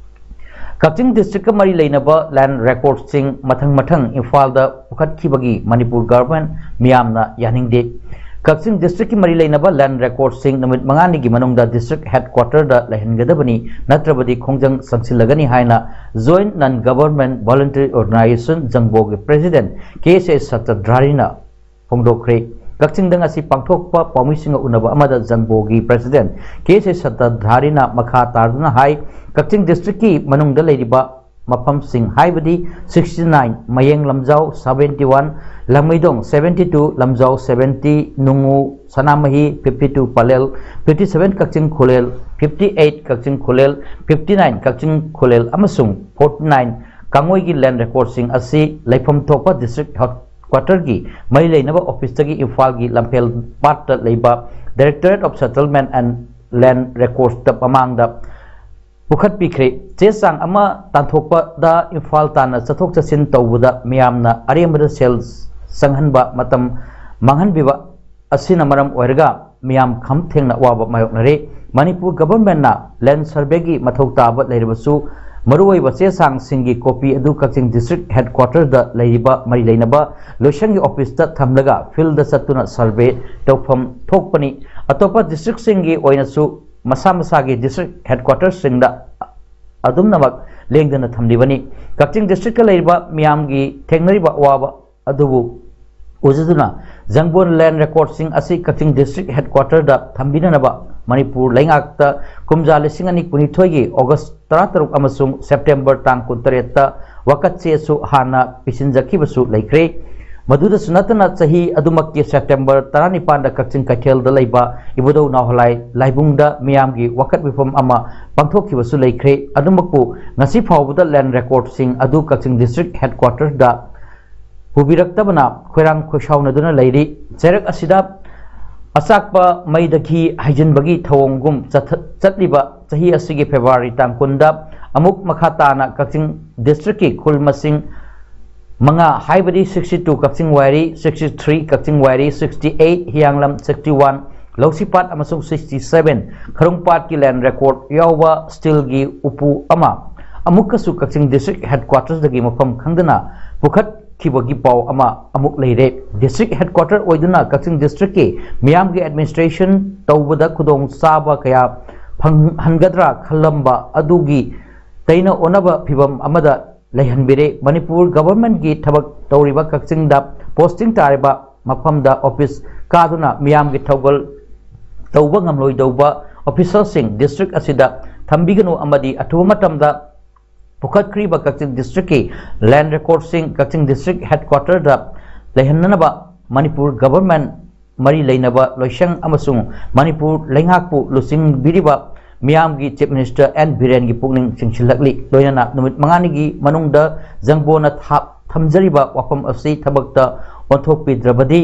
ꯀꯛꯆꯤꯡ districtꯀ ꯃꯔꯤ ꯂꯩꯅꯕ land recordꯁꯤꯡ ꯃꯊꯪ ꯃꯊꯪ ꯏꯝꯐꯥꯜꯗ ꯄꯨꯈꯠꯈꯤꯕꯒꯤ ꯃꯅꯤꯄꯨꯔ government ꯃꯤꯌꯥꯝꯅ ꯌꯥꯅꯤꯡꯗꯦ꯫ ꯀꯛꯆꯤꯡ districtꯀꯤ ꯃꯔꯤ ꯂꯩꯅꯕ land recordꯁꯤꯡ ꯅꯨꯃꯤꯠ ꯃꯉꯥꯅꯤꯒꯤ ꯃꯅꯨꯡꯗ district headquarterꯗ ꯂꯩꯍꯟꯒꯗꯕꯅꯤ, ꯅꯠꯇ꯭ꯔꯕꯗꯤ ꯈꯣꯡꯖꯪ ꯆꯪꯁꯤꯜꯂꯒꯅꯤ ꯍꯥꯏꯅ Joint Non Government Voluntary Organisation ꯖꯪꯕꯣꯒꯤ president ꯀꯦ ꯑꯦꯁ ꯑꯦ ꯁꯇꯗ꯭ꯔꯥꯔꯤꯅ ꯐꯣꯡꯗꯣꯛꯈ꯭ꯔꯦ꯫ ꯀꯛꯆꯤꯡꯗ ꯉꯁꯤ ꯄꯥꯡꯊꯣꯛꯄ ꯄꯥꯎꯃꯤꯁꯤꯡꯒ ꯎꯅꯕ ꯑꯃꯗ ꯖꯪꯕꯣꯒꯤ president ꯀꯦ ꯑꯦꯁ ꯑꯦ ꯁꯇꯗ꯭ꯔꯥꯔꯤꯅ ꯃꯈꯥ ꯇꯥꯗꯨꯅ ꯍꯥꯏ, ꯀꯛꯆꯤꯡ districtꯀꯤ ꯃꯅꯨꯡꯗ ꯂꯩꯔꯤꯕ ꯃꯐꯝꯁꯤꯡ ꯍꯥꯏꯕꯗꯤ sixty nine ꯃꯌꯦꯡ ꯂꯝꯖꯥꯎ, seventy one ꯂꯥꯡꯃꯩꯗꯣꯡ, seventy two ꯂꯝꯖꯥꯎ, seventy ꯅꯨꯡꯉꯨ ꯁꯅꯥꯃꯍꯤ, fifty two Pallel, fifty seven ꯀꯛꯆꯤꯡ ꯈꯨꯂꯦꯜ, fifty eight ꯀꯛꯆꯤꯡ ꯈꯨꯂꯦꯜ, fifty nine ꯀꯛꯆꯤꯡ ꯈꯨꯂꯦꯜ ꯑꯃꯁꯨꯡ forty nine ꯀꯥꯡꯉꯣꯏꯒꯤ land recordꯁꯤꯡ ꯑꯁꯤ ꯂꯩꯐꯝ ꯊꯣꯛꯄ district headquarterꯒꯤ ꯃꯔꯤ ꯂꯩꯅꯕ officeꯇꯒꯤ ꯏꯝꯐꯥꯜꯒꯤ ꯂꯝꯐꯦꯜ ꯄꯥꯠꯇ ꯂꯩꯕ Directorate of Settlement and Land Recordsꯇ ꯃꯃꯥꯡꯗ ꯄꯨꯈꯠꯄꯤꯈ꯭ꯔꯦ꯫ ꯆꯦ ꯆꯥꯡ ꯑꯃ ꯇꯥꯟꯊꯣꯛꯄꯗ ꯏꯝꯐꯥꯜ ꯇꯥꯟꯅ ꯆꯠꯊꯣꯛ ꯆꯠꯁꯤꯟ ꯇꯧꯕꯗ ꯃꯤꯌꯥꯝꯅ ꯑꯔꯦꯝꯕꯗ ꯁꯦꯜ ꯆꯪꯍꯟꯕ, ꯃꯇꯝ ꯃꯥꯡꯍꯟꯕꯤꯕ ꯑꯁꯤꯅ ꯃꯔꯝ ꯑꯣꯏꯔꯒ ꯃꯤꯌꯥꯝ ꯈꯝ ꯊꯦꯡꯅ ꯑꯋꯥꯕ ꯃꯥꯌꯣꯛꯅꯔꯦ꯫ ꯃꯅꯤꯄꯨꯔ governmentꯅ land surveyꯒꯤ ꯃꯊꯧ ꯇꯥꯕ ꯂꯩꯔꯕꯁꯨ, ꯃꯔꯨꯑꯣꯏꯕ ꯆꯦ ꯆꯥꯡꯁꯤꯡꯒꯤ copy ꯑꯗꯨ ꯀꯛꯆꯤꯡ district headquarterꯗ ꯂꯩꯔꯤꯕ ꯃꯔꯤ ꯂꯩꯅꯕ ꯂꯣꯏꯁꯪꯒꯤ officeꯇ ꯊꯝꯂꯒ fieldꯗ ꯆꯠꯇꯨꯅ survey ꯇꯧꯐꯝ ꯊꯣꯛꯄꯅꯤ꯫ ꯑꯇꯣꯞꯄ districtꯁꯤꯡꯒꯤ ꯑꯣꯏꯅꯁꯨ ꯃꯁꯥ ꯃꯁꯥꯒꯤ district headquarterꯁꯤꯡꯗ ꯑꯗꯨꯝꯅꯃꯛ ꯂꯦꯡꯗꯅ ꯊꯝꯂꯤꯕꯅꯤ꯫ ꯀꯛꯆꯤꯡ districtꯀ ꯂꯩꯔꯤꯕ ꯃꯤꯌꯥꯝꯒꯤ ꯊꯦꯡꯅꯔꯤꯕ ꯑꯋꯥꯕ ꯑꯗꯨꯕꯨ ꯎꯖꯗꯨꯅ ꯖꯪꯕꯣ land recordꯁꯤꯡ ꯑꯁꯤ ꯀꯛꯆꯤꯡ district headquarterꯗ ꯊꯝꯕꯤꯅꯅꯕ ꯃꯅꯤꯄꯨꯔ ꯂꯩꯉꯥꯛꯇ ꯀꯨꯝꯖꯥ ꯂꯤꯁꯤꯡ ꯑꯅꯤ ꯀꯨꯟꯅꯤꯊꯣꯏꯒꯤ ꯑꯣꯒꯁ ꯇꯔꯥꯇꯔꯨꯛ ꯑꯃꯁꯨꯡ ꯁꯦꯞꯇꯦꯝꯕꯔ ꯇꯥꯡ ꯀꯨꯟꯇꯔꯦꯠꯇ ꯋꯥꯀꯠ ꯆꯦꯁꯨ ꯍꯥꯟꯅ ꯄꯤꯁꯤꯟꯖꯈꯤꯕꯁꯨ ꯂꯩꯈ꯭ꯔꯦ꯫ ꯃꯗꯨꯗꯁꯨ ꯅꯠꯇꯅ ꯆꯍꯤ ꯑꯗꯨꯃꯛꯀꯤ ꯁꯦꯞꯇꯦꯝꯕꯔ ꯇꯔꯥꯅꯤꯄꯥꯟꯗ ꯀꯛꯆꯤꯡ ꯀꯩꯊꯦꯜꯗ ꯂꯩꯕ ꯏꯕꯨꯙꯧ ꯅꯥꯎꯍꯂꯥꯏ ꯂꯥꯏꯕꯨꯡꯗ ꯃꯤꯌꯥꯝꯒꯤ ꯋꯥꯀꯠ ꯃꯤꯐꯝ ꯑꯃ ꯄꯥꯡꯊꯣꯛꯈꯤꯕꯁꯨ ꯂꯩꯈ꯭ꯔꯦ꯫ ꯑꯗꯨꯃꯛꯄꯨ ꯉꯁꯤ ꯐꯥꯎꯕꯗ ꯂꯦꯟ ꯔꯦꯀꯣꯔꯗꯁꯤꯡ ꯑꯗꯨ ꯀꯛꯆꯤꯡ ꯗꯤꯁꯇ꯭ꯔꯤꯛ ꯍꯦꯗꯀ꯭ꯋꯥꯇꯔꯗ ꯄꯨꯕꯤꯔꯛꯇꯕꯅ ꯈꯣꯏꯔꯥꯡ ꯈꯣꯏꯁꯥꯎꯅꯗꯨꯅ ꯂꯩꯔꯤ꯫ ꯆꯩꯔꯛ ꯑꯁꯤꯗ ꯑꯆꯥꯛꯄ ꯃꯩꯗꯒꯤ ꯍꯩꯖꯤꯟꯕꯒꯤ ꯊꯧꯑꯣꯡꯒꯨꯝ ꯆꯠꯊ-, ꯆꯠꯂꯤꯕ ꯆꯍꯤ ꯑꯁꯤꯒꯤ ꯐꯦꯕ꯭ꯔꯨꯋꯥꯔꯤ ꯇꯥꯡ ꯀꯨꯟꯗ ꯑꯃꯨꯛ ꯃꯈꯥ ꯇꯥꯅ ꯀꯛꯆꯤꯡ ꯗꯤꯁꯇ꯭ꯔꯤꯛꯀꯤ ꯈꯨꯜ ꯃꯁꯤꯡ ꯃꯉꯥ, ꯍꯥꯏꯕꯗꯤ sixty two ꯀꯛꯆꯤꯡ ꯋꯥꯏꯔꯤ, sixty three ꯀꯛꯆꯤꯡ ꯋꯥꯏꯔꯤ, sixty eight ꯍꯤꯌꯥꯡꯂꯝ, sixty one ꯂꯧꯁꯤꯄꯥꯠ ꯑꯃꯁꯨꯡ sixty seven ꯈꯔꯨꯡꯄꯥꯠꯀꯤ ꯂꯦꯟ ꯔꯦꯀꯣꯔꯗ ꯌꯥꯎꯕ ꯁ꯭ꯇꯤꯜꯒꯤ ꯎꯄꯨ ꯑꯃ ꯑꯃꯨꯛꯀꯁꯨ ꯀꯛꯆꯤꯡ ꯗꯤꯁꯇ꯭ꯔꯤꯛ ꯍꯦꯗꯀ꯭ꯋꯥꯇꯔꯁꯗꯒꯤ ꯃꯐꯝ ꯈꯪꯗꯅ ꯄꯨꯈꯠꯈꯤꯕꯒꯤ ꯄꯥꯎ ꯑꯃ ꯑꯃꯨꯛ ꯂꯩꯔꯦ꯫ ꯗꯤꯁꯇ꯭ꯔꯤꯛ ꯍꯦꯗꯀ꯭ꯋꯥꯇꯔ ꯑꯣꯏꯗꯨꯅ ꯀꯛꯆꯤꯡ ꯗꯤꯁꯇ꯭ꯔꯤꯛꯀꯤ ꯃꯤꯌꯥꯝꯒꯤ ꯑꯦꯗꯃꯤꯅꯤꯁꯇ꯭ꯔꯦꯁꯟ ꯇꯧꯕꯗ ꯈꯨꯗꯣꯡ ꯆꯥꯕ ꯀꯌꯥ ꯐꯪꯍꯟꯒꯗ꯭ꯔꯥ ꯈꯜꯂꯝꯕ ꯑꯗꯨꯒꯤ ꯇꯩꯅ ꯑꯣꯟꯅꯕ ꯐꯤꯚꯝ ꯑꯃꯗ ꯂꯩꯍꯟꯕꯤꯔꯦ꯫ ꯃꯅꯤꯄꯨꯔ ꯒꯚꯔꯟꯃꯦꯟꯠꯀꯤ ꯊꯕꯛ ꯇꯧꯔꯤꯕ ꯀꯛꯆꯤꯡꯗ ꯄꯣꯁꯇꯤꯡ ꯇꯥꯔꯤꯕ ꯃꯐꯝꯗ ꯑꯣꯐꯤꯁ ꯀꯥꯗꯨꯅ ꯃꯤꯌꯥꯝꯒꯤ ꯊꯧꯒꯜ ꯇꯧꯕ ꯉꯝꯂꯣꯏꯗꯧꯕ ꯑꯣꯐꯤꯁꯔꯁꯤꯡ ꯗꯤꯁꯇ꯭ꯔꯤꯛ ꯑꯁꯤꯗ ꯊꯝꯕꯤꯒꯅꯨ ꯑꯃꯗꯤ ꯑꯊꯨꯕ ꯃꯇꯝꯗ ꯄꯨꯈꯠꯈ꯭ꯔꯤꯕ ꯀꯛꯆꯤꯡ ꯗꯤꯁꯇ꯭ꯔꯤꯛꯀꯤ ꯂꯦꯟ ꯔꯦꯀꯣꯔꯗꯁꯤꯡ ꯀꯛꯆꯤꯡ ꯗꯤꯁꯇ꯭ꯔꯤꯛ ꯍꯦꯗꯀ꯭ꯋꯥꯇꯔꯗ ꯂꯩꯍꯟꯅꯅꯕ ꯃꯅꯤꯄꯨꯔ ꯒꯚꯔꯟꯃꯦꯟꯠ ꯃꯔꯤ ꯂꯩꯅꯕ ꯂꯣꯏꯁꯪ ꯑꯃꯁꯨꯡ ꯃꯅꯤꯄꯨꯔ ꯂꯩꯉꯥꯛꯄꯨ ꯂꯨꯆꯤꯡꯕꯤꯔꯤꯕ ꯃꯤꯌꯥꯝꯒꯤ ꯆꯤꯐ ꯃꯤꯅꯤꯁꯇꯔ ꯑꯦꯟ ꯕꯤꯔꯦꯟꯒꯤ ꯄꯨꯛꯅꯤꯡ ꯆꯤꯡꯁꯤꯜꯂꯛꯂꯤ꯫ ꯂꯣꯏꯅꯅ ꯅꯨꯃꯤꯠ ꯃꯉꯥꯅꯤꯒꯤ ꯃꯅꯨꯡꯗ ꯖꯪꯕꯣꯅ ꯊꯥ-, ꯊꯝꯖꯔꯤꯕ ꯋꯥꯐꯝ ꯑꯁꯤ ꯊꯕꯛꯇ ꯑꯣꯟꯊꯣꯛꯄꯤꯗ꯭ꯔꯕꯗꯤ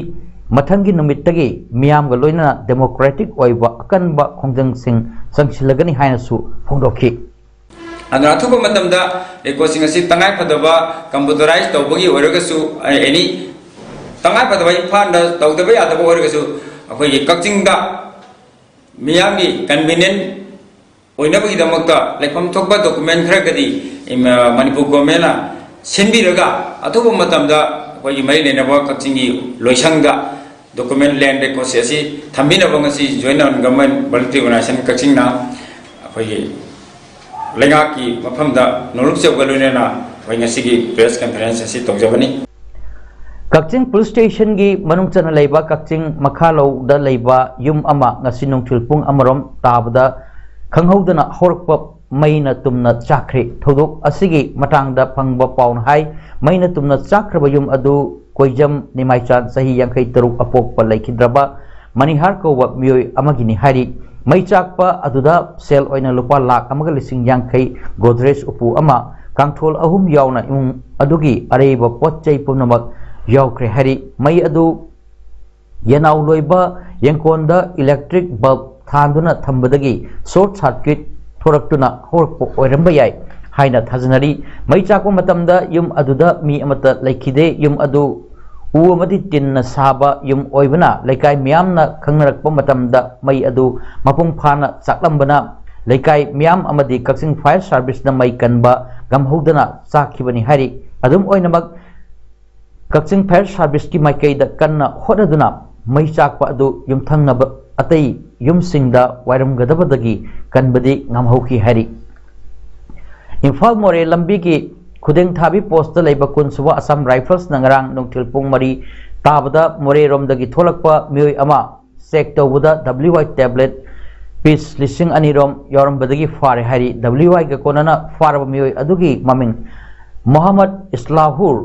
ꯃꯊꯪꯒꯤ ꯅꯨꯃꯤꯠꯇꯒꯤ ꯃꯤꯌꯥꯝꯒ ꯂꯣꯏꯅꯅ ꯗꯦꯃꯣꯀ꯭ꯔꯦꯇꯤꯛ ꯑꯣꯏꯕ ꯑꯀꯟꯕ ꯈꯣꯡꯖꯪꯁꯤꯡ ꯆꯪꯁꯤꯜꯂꯒꯅꯤ ꯍꯥꯏꯅꯁꯨ ꯐꯣꯡꯗꯣꯛꯈꯤ꯫ ꯑꯗꯨꯅ ꯑꯊꯨꯕ ꯃꯇꯝꯗ ꯔꯦꯀꯣꯔꯗꯁꯤꯡ ꯑꯁꯤ ꯇꯉꯥꯏ ꯐꯗꯕ ꯀꯝꯄ꯭ꯌꯨꯇꯔꯥꯏꯖ ꯇꯧꯕꯒꯤ ꯑꯣꯏꯔꯒꯁꯨ, ꯑꯦꯅꯤ ꯇꯉꯥꯏ ꯐꯗꯕ ꯏꯝꯐꯥꯜꯗ ꯇꯧꯗꯕ ꯌꯥꯗꯕ ꯑꯣꯏꯔꯒꯁꯨ, ꯑꯩꯈꯣꯏꯒꯤ ꯀꯛꯆꯤꯡꯗ ꯃꯤꯌꯥꯝꯒꯤ ꯀꯟꯚꯤꯅꯤꯌꯦꯟ ꯑꯣꯏꯅꯕꯒꯤꯗꯃꯛꯇ ꯂꯩꯐꯝ ꯊꯣꯛꯄ ꯗꯣꯀꯨꯃꯦꯟ ꯈꯔꯒꯗꯤ ꯏꯝ-, ꯃꯅꯤꯄꯨꯔ ꯒꯣꯔꯃꯦꯟꯅ ꯁꯤꯟꯕꯤꯔꯒ ꯑꯊꯨꯕ ꯃꯇꯝꯗ ꯑꯩꯈꯣꯏꯒꯤ ꯃꯔꯤ ꯂꯩꯅꯕ ꯀꯛꯆꯤꯡꯒꯤ ꯂꯣꯏꯁꯪꯗ ꯗꯣꯀꯨꯃꯦꯟ ꯂꯦꯟ ꯔꯦꯀꯣꯔꯗꯁꯦ ꯑꯁꯤ ꯊꯝꯕꯤꯅꯕ ꯉꯁꯤ Joint Non Government Voluntary Organization ꯀꯛꯆꯤꯡꯅ ꯑꯩꯈꯣꯏꯒꯤ ꯂꯩꯉꯥꯛꯀꯤ ꯃꯐꯝꯗ ꯅꯣꯂꯨꯛꯆꯕꯒ ꯂꯣꯏꯅꯅ ꯑꯩꯈꯣꯏ ꯉꯁꯤꯒꯤ ꯄ꯭ꯔꯦꯁ ꯀꯟꯐꯔꯦꯟꯁ ꯑꯁꯤ ꯇꯧꯖꯕꯅꯤ꯫ ꯀꯛꯆꯤꯡ ꯄꯨꯂꯤꯁ ꯁ꯭ꯇꯦꯁꯟꯒꯤ ꯃꯅꯨꯡ ꯆꯟꯅ ꯂꯩꯕ ꯀꯛꯆꯤꯡ ꯃꯈꯥꯂꯧꯗ ꯂꯩꯕ ꯌꯨꯝ ꯑꯃ ꯉꯁꯤ ꯅꯨꯡꯊꯤꯜ ꯄꯨꯡ ꯑꯃꯔꯣꯝ ꯇꯥꯕꯗ ꯈꯪꯍꯧꯗꯅ ꯍꯧꯔꯛꯄ ꯃꯩꯅ ꯇꯨꯝꯅ ꯆꯥꯛꯈ꯭ꯔꯦ꯫ ꯊꯧꯗꯣꯛ ꯑꯁꯤꯒꯤ ꯃꯇꯥꯡꯗ ꯐꯪꯕ ꯄꯥꯎꯅ ꯍꯥꯏ, ꯃꯩꯅ ꯇꯨꯝꯅ ꯆꯥꯛꯈ꯭ꯔꯕ ꯌꯨꯝ ꯑꯗꯨ ꯀꯣꯏꯖꯝ ꯅꯤꯃꯥꯏꯆꯥꯟ, ꯆꯍꯤ ꯌꯥꯡꯈꯩ ꯇꯔꯨꯛ, ꯑꯄꯣꯛꯄ ꯂꯩꯈꯤꯗ꯭ꯔꯕ ꯃꯅꯤꯍꯥꯔ ꯀꯧꯕ ꯃꯤꯑꯣꯏ ꯑꯃꯒꯤꯅꯤ ꯍꯥꯏꯔꯤ꯫ ꯃꯩ ꯆꯥꯛꯄ ꯑꯗꯨꯗ ꯁꯦꯜ ꯑꯣꯏꯅ ꯂꯨꯄꯥ ꯂꯥꯈ ꯑꯃꯒ ꯂꯤꯁꯤꯡ ꯌꯥꯡꯈꯩ, ꯒꯣꯗ꯭ꯔꯦꯖ ꯎꯄꯨ ꯑꯃ, ꯀꯥꯡꯊꯣꯜ ꯑꯍꯨꯝ ꯌꯥꯎꯅ ꯏꯃꯨꯡ ꯑꯗꯨꯒꯤ ꯑꯔꯩꯕ ꯄꯣꯠ ꯆꯩ ꯄꯨꯝꯅꯃꯛ ꯌꯥꯎꯈ꯭ꯔꯦ ꯍꯥꯏꯔꯤ꯫ ꯃꯩ ꯑꯗꯨ ꯌꯦꯅꯥꯎ ꯂꯣꯏꯕ ꯌꯦꯡꯀꯣꯟꯗ ꯏꯂꯦꯛꯇ꯭ꯔꯤꯛ ꯕꯜꯕ ꯊꯥꯟꯗꯨꯅ ꯊꯝꯕꯗꯒꯤ ꯁꯣꯔꯠ ꯁꯥꯔꯀ꯭ꯌꯨꯠ ꯊꯣꯔꯛꯇꯨꯅ ꯍꯧꯔꯛꯄ ꯑꯣꯏꯔꯝꯕ ꯌꯥꯏ ꯍꯥꯏꯅ ꯊꯥꯖꯅꯔꯤ꯫ ꯃꯩ ꯆꯥꯛꯄ ꯃꯇꯝꯗ ꯌꯨꯝ ꯑꯗꯨꯗ ꯃꯤ ꯑꯃꯠꯇ ꯂꯩꯈꯤꯗꯦ꯫ ꯌꯨꯝ ꯑꯗꯨ ꯎ ꯑꯃꯗꯤ ꯇꯤꯟꯅ ꯁꯥꯕ ꯌꯨꯝ ꯑꯣꯏꯕꯅ ꯂꯩꯀꯥꯏ ꯃꯤꯌꯥꯝꯅ ꯈꯪꯅꯔꯛꯄ ꯃꯇꯝꯗ ꯃꯩ ꯑꯗꯨ ꯃꯄꯨꯡ ꯐꯥꯅ ꯆꯥꯛꯂꯝꯕꯅ ꯂꯩꯀꯥꯏ ꯃꯤꯌꯥꯝ ꯑꯃꯗꯤ ꯀꯛꯆꯤꯡ ꯐꯥꯌꯔ ꯁꯥꯔꯚꯤꯁꯅ ꯃꯩ ꯀꯟꯕ ꯉꯝꯍꯧꯗꯅ ꯆꯥꯛꯈꯤꯕꯅꯤ ꯍꯥꯏꯔꯤ꯫ ꯑꯗꯨꯝ ꯑꯣꯏꯅꯃꯛ, ꯀꯛꯆꯤꯡ ꯐꯥꯌꯔ ꯁꯥꯔꯚꯤꯁꯀꯤ ꯃꯥꯏꯀꯩꯗ ꯀꯟꯅ ꯍꯣꯠꯅꯗꯨꯅ ꯃꯩ ꯆꯥꯛꯄ ꯑꯗꯨ ꯌꯨꯝꯊꯪꯅꯕ ꯑꯇꯩ ꯌꯨꯝꯁꯤꯡꯗ ꯋꯥꯏꯔꯝꯒꯗꯕꯗꯒꯤ ꯀꯟꯕꯗꯤ ꯉꯝꯍꯧꯈꯤ ꯍꯥꯏꯔꯤ꯫ ꯏꯝꯐꯥꯜ ꯃꯣꯔꯦ ꯂꯝꯕꯤꯒꯤ ꯈꯨꯗꯦꯡꯊꯥꯕꯤ ꯄꯣꯁꯇ ꯂꯩꯕ ꯀꯨꯟꯁꯨꯕ ꯑꯁꯥꯝ ꯔꯥꯏꯐꯜꯁꯅ ꯉꯔꯥꯡ ꯅꯨꯡꯊꯤꯜ ꯄꯨꯡ ꯃꯔꯤ ꯇꯥꯕꯗ ꯃꯣꯔꯦꯔꯣꯝꯗꯒꯤ ꯊꯣꯛꯂꯛꯄ ꯃꯤꯑꯣꯏ ꯑꯃ ꯆꯦꯛ ꯇꯧꯕꯗ ꯗꯕ꯭ꯂꯤꯎ ꯑꯥꯏ ꯇꯦꯕ꯭ꯂꯦꯠ ꯄꯤꯁ ꯂꯤꯁꯤꯡ ꯑꯅꯤ ꯔꯣꯝ ꯌꯥꯎꯔꯝꯕꯗꯒꯤ ꯐꯥꯔꯦ ꯍꯥꯏꯔꯤ꯫ ꯗꯕ꯭ꯂꯤꯎ ꯑꯥꯏꯒ ꯀꯣꯟꯅꯅ ꯐꯥꯔꯕ ꯃꯤꯑꯣꯏ ꯑꯗꯨꯒꯤ ꯃꯃꯤꯡ ꯃꯣꯍꯝꯃꯗ ꯏꯁꯂꯥꯍꯨꯔ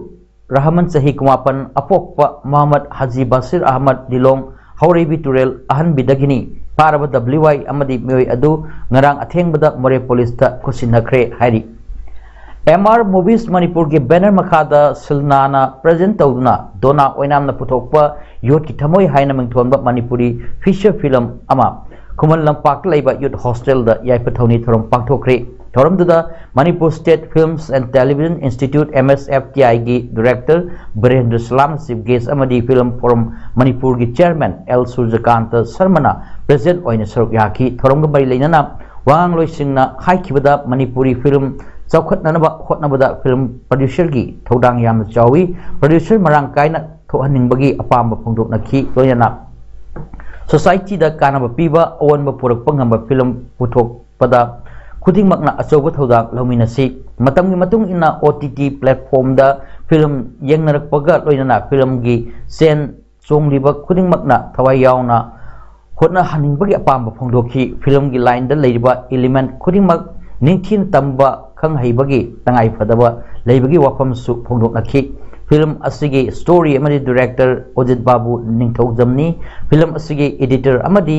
ꯔꯍꯃꯟ, ꯆꯍꯤ ꯀꯨꯟꯃꯥꯄꯟ, ꯑꯄꯣꯛꯄ ꯃꯣꯍꯝꯃꯗ ꯍꯥꯖꯤ ꯕꯥꯁꯤꯔ ꯑꯍꯃꯗ, ꯂꯤꯂꯣꯡ ꯍꯧꯔꯩꯕꯤ ꯇꯨꯔꯦꯜ ꯑꯍꯟꯕꯤꯗꯒꯤꯅꯤ꯫ ꯐꯥꯔꯕ ꯗꯕ꯭ꯂꯤꯎ ꯑꯥꯏ ꯑꯃꯗꯤ ꯃꯤꯑꯣꯏ ꯑꯗꯨ ꯉꯔꯥꯡ ꯑꯊꯦꯡꯕꯗ ꯃꯣꯔꯦ ꯄꯨꯂꯤꯁꯇ ꯈꯨꯠꯁꯤꯟꯅꯈ꯭ꯔꯦ ꯍꯥꯏꯔꯤ꯫ ꯑꯦꯝ ꯑꯥꯔ ꯃꯨꯚꯤꯁ ꯃꯅꯤꯄꯨꯔꯒꯤ ꯕꯦꯅꯔ ꯃꯈꯥꯗ ꯁꯤꯜꯅꯥꯅ ꯄ꯭ꯔꯖꯦꯟ ꯇꯧꯗꯨꯅ ꯗꯣꯅꯥ ꯑꯣꯏꯅꯥꯝꯅ ꯄꯨꯊꯣꯛꯄ ꯌꯣꯠꯀꯤ ꯊꯃꯣꯏ ꯍꯥꯏꯅ ꯃꯤꯡꯊꯣꯟꯕ ꯃꯅꯤꯄꯨꯔꯤ ꯐꯤꯆꯔ ꯐꯤꯂꯝ ꯑꯃ ꯈꯨꯃꯟ ꯂꯝꯄꯥꯛꯇ ꯂꯩꯕ ꯌꯨꯠ ꯍꯣꯁꯇꯦꯜꯗ ꯌꯥꯏꯐ ꯊꯧꯅꯤ ꯊꯧꯔꯝ ꯄꯥꯡꯊꯣꯛꯈ꯭ꯔꯦ꯫ ꯊꯧꯔꯝꯗꯨꯗ Manipur state films and television institute, M S F T ꯑꯥꯏꯒꯤ director Birendra Salam, chief guest ꯑꯃꯗꯤ ꯐꯤꯜꯝ ꯐꯣꯔꯝ ꯃꯅꯤꯄꯨꯔꯒꯤ ꯆꯤꯌꯔꯃꯦꯟ ꯑꯦꯜ ꯁꯨꯔꯖꯀꯥꯟꯇ ꯁꯔꯃꯅ ꯄ꯭ꯔꯖꯦꯟ ꯑꯣꯏꯅ ꯁꯔꯨꯛ ꯌꯥꯈꯤ꯫ ꯊꯧꯔꯝꯒ ꯃꯔꯤ ꯂꯩꯅꯅ ꯋꯥꯉꯥꯡꯂꯣꯏꯁꯤꯡꯅ ꯍꯥꯏꯈꯤꯕꯗ, ꯃꯅꯤꯄꯨꯔꯤ ꯐꯤꯜꯝ ꯆꯥꯎꯈꯠꯅꯅꯕ ꯍꯣꯠꯅꯕꯗ ꯐꯤꯜꯝ ꯄ꯭ꯔꯗ꯭ꯌꯨꯁꯔꯒꯤ ꯊꯧꯗꯥꯡ ꯌꯥꯝꯅ ꯆꯥꯎꯏ꯫ ꯄ꯭ꯔꯗ꯭ꯌꯨꯁꯔ ꯃꯔꯥꯡ ꯀꯥꯏꯅ ꯊꯣꯛꯍꯟꯅꯤꯡꯕꯒꯤ ꯑꯄꯥꯝꯕ ꯐꯣꯡꯗꯣꯛꯅꯈꯤ꯫ ꯂꯣꯏꯅꯅ ꯁꯣꯁꯥꯏꯇꯤꯗ ꯀꯥꯟꯅꯕ ꯄꯤꯕ, ꯑꯑꯣꯟꯕ ꯄꯨꯔꯛꯄ ꯉꯝꯕ ꯐꯤꯂꯝ ꯄꯨꯊꯣꯛꯄꯗ ꯈꯨꯗꯤꯡꯃꯛꯅ ꯑꯆꯧꯕ ꯊꯧꯗꯥꯡ ꯂꯧꯃꯤꯟꯅꯁꯤ꯫ ꯃꯇꯝꯒꯤ ꯃꯇꯨꯡ ꯏꯟꯅ ꯑꯣ ꯇꯤ ꯇꯤ ꯄ꯭ꯂꯦꯠꯐꯣꯝꯗ ꯐꯤꯂꯝ ꯌꯦꯡꯅꯔꯛꯄꯒ ꯂꯣꯏꯅꯅ ꯐꯤꯂꯝꯒꯤ ꯁꯦꯟ ꯆꯣꯡꯂꯤꯕ ꯈꯨꯗꯤꯡꯃꯛꯅ ꯊꯋꯥꯏ ꯌꯥꯎꯅ ꯍꯣꯠꯅꯍꯟꯅꯤꯡꯕꯒꯤ ꯑꯄꯥꯝꯕ ꯐꯣꯡꯗꯣꯛꯈꯤ꯫ ꯐꯤꯂꯝꯒꯤ ꯂꯥꯏꯟꯗ ꯂꯩꯔꯤꯕ ꯏꯂꯤꯃꯦꯟ ꯈꯨꯗꯤꯡꯃꯛ ꯅꯤꯡꯊꯤꯅ ꯇꯝꯕ ꯈꯪꯍꯩꯕꯒꯤ ꯇꯉꯥꯏ ꯐꯗꯕ ꯂꯩꯕꯒꯤ ꯋꯥꯐꯝꯁꯨ ꯐꯣꯡꯗꯣꯛꯅꯈꯤ꯫ ꯐꯤꯂꯝ ꯑꯁꯤꯒꯤ ꯁ꯭ꯇꯣꯔꯤ ꯑꯃꯗꯤ ꯗꯤꯔꯦꯛꯇꯔ ꯑꯣꯖꯤꯠ ꯕꯥꯕꯨ ꯅꯤꯡꯊꯧꯖꯝꯅꯤ꯫ ꯐꯤꯂꯝ ꯑꯁꯤꯒꯤ ꯏꯗꯤꯇꯔ ꯑꯃꯗꯤ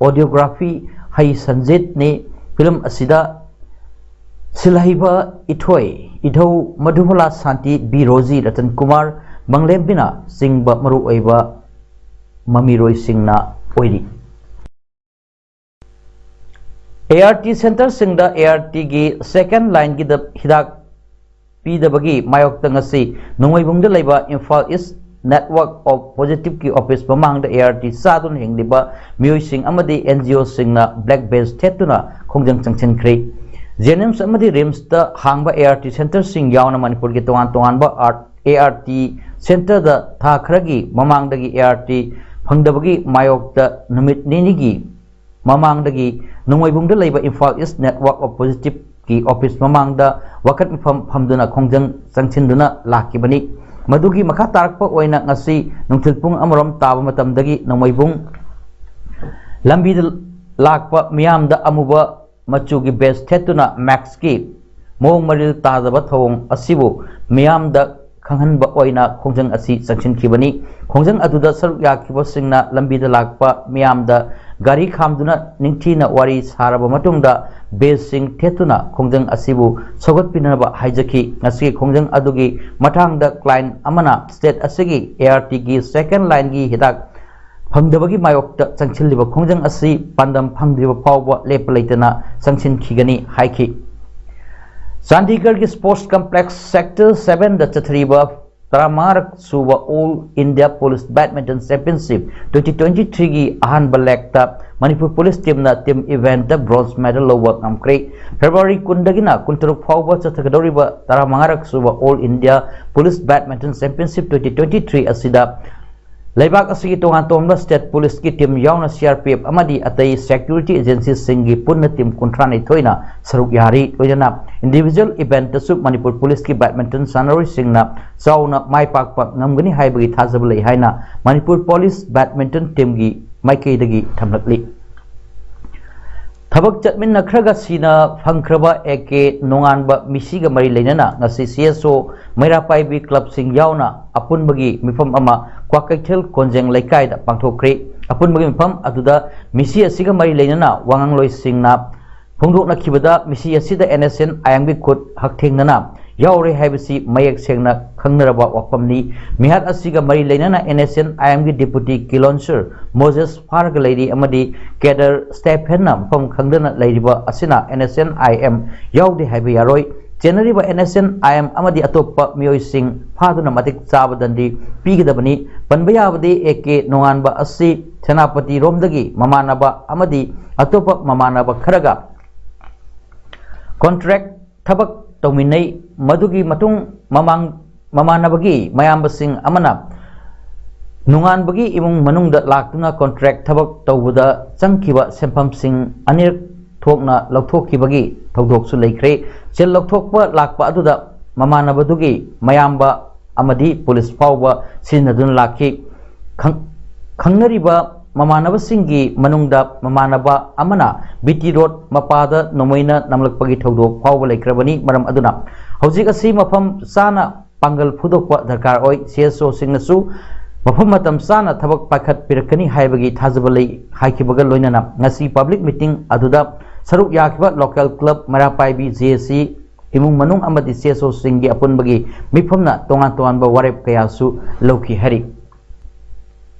ꯑꯣꯗꯤꯑꯣꯒ꯭ꯔꯥꯐꯤ ꯍꯩ ꯁꯟꯖꯤꯠꯅꯤ꯫ ꯐꯤꯂꯝ ꯑꯁꯤꯗ ꯁꯤꯜꯍꯩꯕ ꯏꯊꯣꯏ, ꯏꯙꯧ ꯃꯙꯨꯕꯂꯥ ꯁꯥꯟꯇꯤ, ꯕꯤ ꯔꯣꯖꯤ, ꯔꯇꯟ ꯀꯨꯃꯥꯔ ꯃꯪꯂꯦꯝꯕꯤꯅ ꯆꯤꯡꯕ ꯃꯔꯨꯑꯣꯏꯕ ꯃꯃꯤꯔꯣꯏꯁꯤꯡꯅ ꯑꯣꯏꯔꯤ꯫ ꯑꯦ ꯑꯥꯔ ꯇꯤ ꯁꯦꯟꯇꯔꯁꯤꯡꯗ ꯑꯦ ꯑꯥꯔ ꯇꯤꯒꯤ ꯁꯦꯀꯦꯟ ꯂꯥꯏꯟꯒꯤꯗ ꯍꯤꯗꯥꯛ ꯄꯤꯗꯕꯒꯤ ꯃꯥꯌꯣꯛꯇ ꯉꯁꯤ ꯅꯣꯡꯃꯩꯕꯨꯡꯗ ꯂꯩꯕ ꯏꯝꯐꯥꯜ ꯏꯁ ꯅꯦꯠꯋꯥꯔꯛ ꯑꯣꯐ ꯄꯣꯖꯤꯇꯤꯚꯀꯤ ꯑꯣꯐꯤꯁ ꯃꯃꯥꯡꯗ ꯑꯦ ꯑꯥꯔ ꯇꯤ ꯆꯥꯗꯨꯅ ꯍꯤꯡꯂꯤꯕ ꯃꯤꯑꯣꯏꯁꯤꯡ ꯑꯃꯗꯤ ꯑꯦꯟ ꯖꯤ ꯑꯣꯁꯤꯡꯅ ꯕ꯭ꯂꯦꯛ ꯕꯦꯖ ꯊꯦꯠꯇꯨꯅ ꯈꯣꯡꯖꯪ ꯆꯪꯁꯤꯟꯈ꯭ꯔꯦ꯫ ꯖꯦꯅꯤꯝꯁ ꯑꯃꯗꯤ ꯔꯤꯝꯁꯇ ꯍꯥꯡꯕ ꯑꯦ ꯑꯥꯔ ꯇꯤ ꯁꯦꯟꯇꯔꯁꯤꯡ ꯌꯥꯎꯅ ꯃꯅꯤꯄꯨꯔꯒꯤ ꯇꯣꯉꯥꯟ ꯇꯣꯉꯥꯟꯕ ꯑꯥꯔꯠ ꯑꯦ ꯑꯥꯔ ꯇꯤ ꯁꯦꯟꯇꯔꯗ ꯊꯥ ꯈꯔꯒꯤ ꯃꯃꯥꯡꯗꯒꯤ ꯑꯦ ꯑꯥꯔ ꯇꯤ ꯐꯪꯗꯕꯒꯤ ꯃꯥꯌꯣꯛꯇ ꯅꯨꯃꯤꯠ ꯅꯤꯅꯤꯒꯤ ꯃꯃꯥꯡꯗꯒꯤ ꯅꯣꯡꯃꯩꯕꯨꯡꯗ ꯂꯩꯕ ꯏꯝꯐꯥꯜ ꯏꯁ ꯅꯦꯠꯋꯥꯔꯛ ꯑꯣꯐ ꯄꯣꯖꯤꯇꯤꯚꯀꯤ ꯑꯣꯐꯤꯁ ꯃꯃꯥꯡꯗ ꯋꯥꯀꯠ ꯃꯤꯐꯝ ꯐꯝꯗꯨꯅ ꯈꯣꯡꯖꯪ ꯆꯪꯁꯤꯟꯗꯨꯅ ꯂꯥꯛꯈꯤꯕꯅꯤ꯫ ꯃꯗꯨꯒꯤ ꯃꯈꯥ ꯇꯥꯔꯛꯄ ꯑꯣꯏꯅ ꯉꯁꯤ ꯅꯨꯡꯊꯤꯜ ꯄꯨꯡ ꯑꯃꯔꯣꯝ ꯇꯥꯕ ꯃꯇꯝꯗꯒꯤ ꯅꯣꯡꯃꯩꯕꯨꯡ ꯂꯝꯕꯤꯗ ꯂꯥꯛꯄ ꯃꯤꯌꯥꯝꯗ ꯑꯃꯨꯕ ꯃꯆꯨꯒꯤ ꯕꯦꯖ ꯊꯦꯠꯇꯨꯅ ꯃꯦꯛꯁꯀꯤ ꯃꯑꯣꯡ ꯃꯔꯤꯜ ꯇꯥꯗꯕ ꯊꯧꯑꯣꯡ ꯑꯁꯤꯕꯨ ꯃꯤꯌꯥꯝꯗ ꯈꯪꯍꯟꯕ ꯑꯣꯏꯅ ꯈꯣꯡꯖꯪ ꯑꯁꯤ ꯆꯪꯁꯤꯟꯈꯤꯕꯅꯤ꯫ ꯈꯣꯡꯖꯪ ꯑꯗꯨꯗ ꯁꯔꯨꯛ ꯌꯥꯈꯤꯕꯁꯤꯡꯅ ꯂꯝꯕꯤꯗ ꯂꯥꯛꯄ ꯃꯤꯌꯥꯝꯗ ꯒꯥꯔꯤ ꯈꯥꯝꯗꯨꯅ ꯅꯤꯡꯊꯤꯅ ꯋꯥꯔꯤ ꯁꯥꯔꯕ ꯃꯇꯨꯡꯗ ꯕꯦꯖꯁꯤꯡ ꯊꯦꯠꯇꯨꯅ ꯈꯣꯡꯖꯪ ꯑꯁꯤꯕꯨ ꯁꯧꯒꯠꯄꯤꯅꯕ ꯍꯥꯏꯖꯈꯤ꯫ ꯉꯁꯤꯒꯤ ꯈꯣꯡꯖꯪ ꯑꯗꯨꯒꯤ ꯃꯇꯥꯡꯗ ꯀ꯭ꯂꯥꯏꯟ ꯑꯃꯅ ꯁ꯭ꯇꯦꯠ ꯑꯁꯤꯒꯤ ꯑꯦ ꯑꯥꯔ ꯇꯤꯒꯤ ꯁꯦꯀꯦꯟ ꯂꯥꯏꯟꯒꯤ ꯍꯤꯗꯥꯛ ꯐꯪꯗꯕꯒꯤ ꯃꯥꯌꯣꯛꯇ ꯆꯪꯁꯤꯜꯂꯤꯕ ꯈꯣꯡꯖꯪ ꯑꯁꯤ ꯄꯥꯟꯗꯝ ꯐꯪꯗ꯭ꯔꯤꯕ ꯐꯥꯎꯕ ꯂꯦꯞꯄ ꯂꯩꯇꯅ ꯆꯪꯁꯤꯟꯈꯤꯒꯅꯤ ꯍꯥꯏꯈꯤ꯫ ꯆꯥꯟꯗꯤꯒꯔꯒꯤ ꯁ꯭ꯄꯣꯔꯠꯁ ꯀꯝꯄ꯭ꯂꯦꯛꯁ ꯁꯦꯛꯇꯔ ꯁꯚꯦꯟꯗ ꯆꯠꯊꯔꯤꯕ ꯇꯔꯥꯃꯉꯥꯔꯛ ꯁꯨꯕ all India police badminton championship twenty twenty ꯊ꯭ꯔꯤꯒꯤ ꯑꯍꯥꯟꯕ ꯂꯦꯛꯇ ꯃꯅꯤꯄꯨꯔ ꯄꯨꯂꯤꯁ ꯇꯤꯝꯅ ꯇꯤꯝ ꯏꯚꯦꯟꯠꯇ ꯕ꯭ꯔꯣꯟꯖ ꯃꯦꯗꯜ ꯂꯧꯕ ꯉꯝꯈ꯭ꯔꯦ꯫ ꯐꯦꯕ꯭ꯔꯨꯋꯥꯔꯤ ꯀꯨꯟꯗꯒꯤꯅ ꯀꯨꯟꯇꯔꯨꯛ ꯐꯥꯎꯕ ꯆꯠꯊꯒꯗꯧꯔꯤꯕ ꯇꯔꯥꯃꯉꯥꯔꯛ ꯁꯨꯕ all India police badminton championship twenty twenty three ꯑꯁꯤꯗ ꯂꯩꯕꯥꯛ ꯑꯁꯤꯒꯤ ꯇꯣꯉꯥꯟ ꯇꯣꯉꯥꯟꯕ state police ꯀꯤ team ꯌꯥꯎꯅ C R P F ꯑꯃꯗꯤ ꯑꯇꯩ security agency ꯁꯤꯡꯒꯤ ꯄꯨꯟꯅ team ꯀꯨꯟꯊ꯭ꯔꯥ ꯅꯤꯊꯣꯏꯅ ꯁꯔꯨꯛ ꯌꯥꯔꯤ꯫ ꯂꯣꯏꯅꯅ individual event ꯇꯁꯨ ꯃꯅꯤꯄꯨꯔ police ꯀꯤ badminton ꯁꯥꯟꯅꯔꯣꯏꯁꯤꯡꯅ ꯆꯥꯎꯅ ꯃꯥꯏ ꯄꯥꯛꯄ ꯉꯝꯒꯅꯤ ꯍꯥꯏꯕꯒꯤ ꯊꯥꯖꯕ ꯂꯩ ꯍꯥꯏꯅ ꯃꯅꯤꯄꯨꯔ police badminton team ꯒꯤ ꯃꯥꯏꯀꯩꯗꯒꯤ ꯊꯝꯂꯛꯂꯤ꯫ ꯊꯕꯛ ꯆꯠꯃꯤꯟꯅꯈ꯭ꯔꯒ ꯁꯤꯅ ꯐꯪꯈ꯭ꯔꯕ A K ꯅꯣꯡꯉꯥꯟꯕ ꯃꯤꯁꯤꯒ ꯃꯔꯤ ꯂꯩꯅꯅ ꯉꯁꯤ C S O ꯃꯩꯔꯥ ꯄꯥꯏꯕꯤ club ꯁꯤꯡ ꯌꯥꯎꯅ ꯑꯄꯨꯟꯕꯒꯤ ꯃꯤꯐꯝ ꯑꯃ ꯀ꯭ꯋꯥꯀꯩꯊꯦꯜ ꯀꯣꯟꯖꯦꯡ ꯂꯩꯀꯥꯏꯗ ꯄꯥꯡꯊꯣꯛꯈ꯭ꯔꯦ꯫ ꯑꯄꯨꯟꯕꯒꯤ ꯃꯤꯐꯝ ꯑꯗꯨꯗ ꯃꯤꯁꯤ ꯑꯁꯤꯒ ꯃꯔꯤ ꯂꯩꯅꯅ ꯋꯥꯉꯥꯡꯂꯣꯏꯁꯤꯡꯅ ꯐꯣꯡꯗꯣꯛꯅꯈꯤꯕꯗ, ꯃꯤꯁꯤ ꯑꯁꯤꯗ N S N I M ꯒꯤ ꯈꯨꯠ ꯍꯛꯊꯦꯡꯅꯅ ꯌꯥꯎꯔꯦ ꯍꯥꯏꯕꯁꯤ ꯃꯌꯦꯛ ꯁꯦꯡꯅ ꯈꯪꯅꯔꯕ ꯋꯥꯐꯝꯅꯤ꯫ ꯃꯤꯍꯥꯠ ꯑꯁꯤꯒ ꯃꯔꯤ ꯂꯩꯅꯅ N S N I M ꯒꯤ deputy ꯀꯤꯂꯣꯟꯁꯔ ꯃꯣꯖꯦꯁ ꯐꯥꯔꯒ ꯂꯩꯔꯤ ꯑꯃꯗꯤ cadre ꯁ꯭ꯇꯦꯐꯦꯟꯅ ꯃꯐꯝ ꯈꯪꯗꯅ ꯂꯩꯔꯤꯕ ꯑꯁꯤꯅ N S N I M ꯌꯥꯎꯗꯦ ꯍꯥꯏꯕ ꯌꯥꯔꯣꯏ꯫ ꯆꯦꯟꯅꯔꯤꯕ N S N I M ꯑꯃꯗꯤ ꯑꯇꯣꯞꯄ ꯃꯤꯑꯣꯏꯁꯤꯡ ꯐꯥꯗꯨꯅ ꯃꯇꯤꯛ ꯆꯥꯕ ꯗꯟꯗꯤ ꯄꯤꯒꯗꯕꯅꯤ꯫ ꯄꯟꯕ ꯌꯥꯕꯗꯤ, A K ꯅꯣꯡꯉꯥꯟꯕ ꯑꯁꯤ ꯁꯦꯅꯥꯄꯇꯤꯔꯣꯝꯗꯒꯤ ꯃꯃꯥꯟꯅꯕ ꯑꯃꯗꯤ ꯑꯇꯣꯞꯄ ꯃꯃꯥꯟꯅꯕ ꯈꯔꯒ contract ꯊꯕꯛ ꯇꯧꯃꯤꯟꯅꯩ꯫ ꯃꯗꯨꯒꯤ ꯃꯇꯨꯡ ꯃꯃꯥꯡ ꯃꯃꯥꯟꯅꯕꯒꯤ ꯃꯌꯥꯝꯕꯁꯤꯡ ꯑꯃꯅ ꯅꯣꯡꯉꯥꯟꯕꯒꯤ ꯏꯃꯨꯡ ꯃꯅꯨꯡꯗ ꯂꯥꯛꯇꯨꯅ contract ꯊꯕꯛ ꯇꯧꯕꯗ ꯆꯪꯈꯤꯕ ꯁꯦꯟꯐꯝꯁꯤꯡ ꯑꯅꯤꯔꯛ ꯊꯣꯛꯅ ꯂꯧꯊꯣꯛꯈꯤꯕꯒꯤ ꯊꯧꯗꯣꯛꯁꯨ ꯂꯩꯈ꯭ꯔꯦ꯫ ꯁꯦꯜ ꯂꯧꯊꯣꯛꯄ ꯂꯥꯛꯄ ꯑꯗꯨꯗ ꯃꯃꯥꯟꯅꯕꯗꯨꯒꯤ ꯃꯌꯥꯝꯕ ꯑꯃꯗꯤ police ꯐꯥꯎꯕ ꯁꯤꯖꯤꯟꯅꯗꯨꯅ ꯂꯥꯛꯈꯤ꯫ ꯈꯪ-, ꯈꯪꯅꯔꯤꯕ ꯃꯃꯥꯟꯅꯕꯁꯤꯡꯒꯤ ꯃꯅꯨꯡꯗ ꯃꯃꯥꯟꯅꯕ ꯑꯃꯅ B T road ꯃꯄꯥꯗ ꯅꯣꯡꯃꯩꯅ ꯅꯝꯂꯛꯄꯒꯤ ꯊꯧꯗꯣꯛ ꯐꯥꯎꯕ ꯂꯩꯈ꯭ꯔꯕꯅꯤ꯫ ꯃꯔꯝ ꯑꯗꯨꯅ ꯍꯧꯖꯤꯛ ꯑꯁꯤ ꯃꯐꯝ ꯆꯥꯅ ꯄꯥꯡꯒꯜ ꯐꯨꯗꯣꯛꯄ ꯗꯔꯀꯥꯔ ꯑꯣꯏ꯫ C S O ꯁꯤꯡꯅꯁꯨ ꯃꯐꯝ ꯃꯇꯝ ꯆꯥꯅ ꯊꯕꯛ ꯄꯥꯏꯈꯠꯄꯤꯔꯛꯀꯅꯤ ꯍꯥꯏꯕꯒꯤ ꯊꯥꯖꯕ ꯂꯩ ꯍꯥꯏꯈꯤꯕꯒ ꯂꯣꯏꯅꯅ ꯉꯁꯤ public meeting ꯑꯗꯨꯗ ꯁꯔꯨꯛ ꯌꯥꯈꯤꯕ local club ꯃꯩꯔꯥ ꯄꯥꯏꯕꯤ J C ꯏꯃꯨꯡ ꯃꯅꯨꯡ ꯑꯃꯗꯤ C S O ꯁꯤꯡꯒꯤ ꯑꯄꯨꯟꯕꯒꯤ ꯃꯤꯐꯝꯅ ꯇꯣꯉꯥꯟ ꯇꯣꯉꯥꯟꯕ ꯋꯥꯔꯦꯞ ꯀꯌꯥꯁꯨ ꯂꯧꯈꯤ ꯍꯥꯏꯔꯤ꯫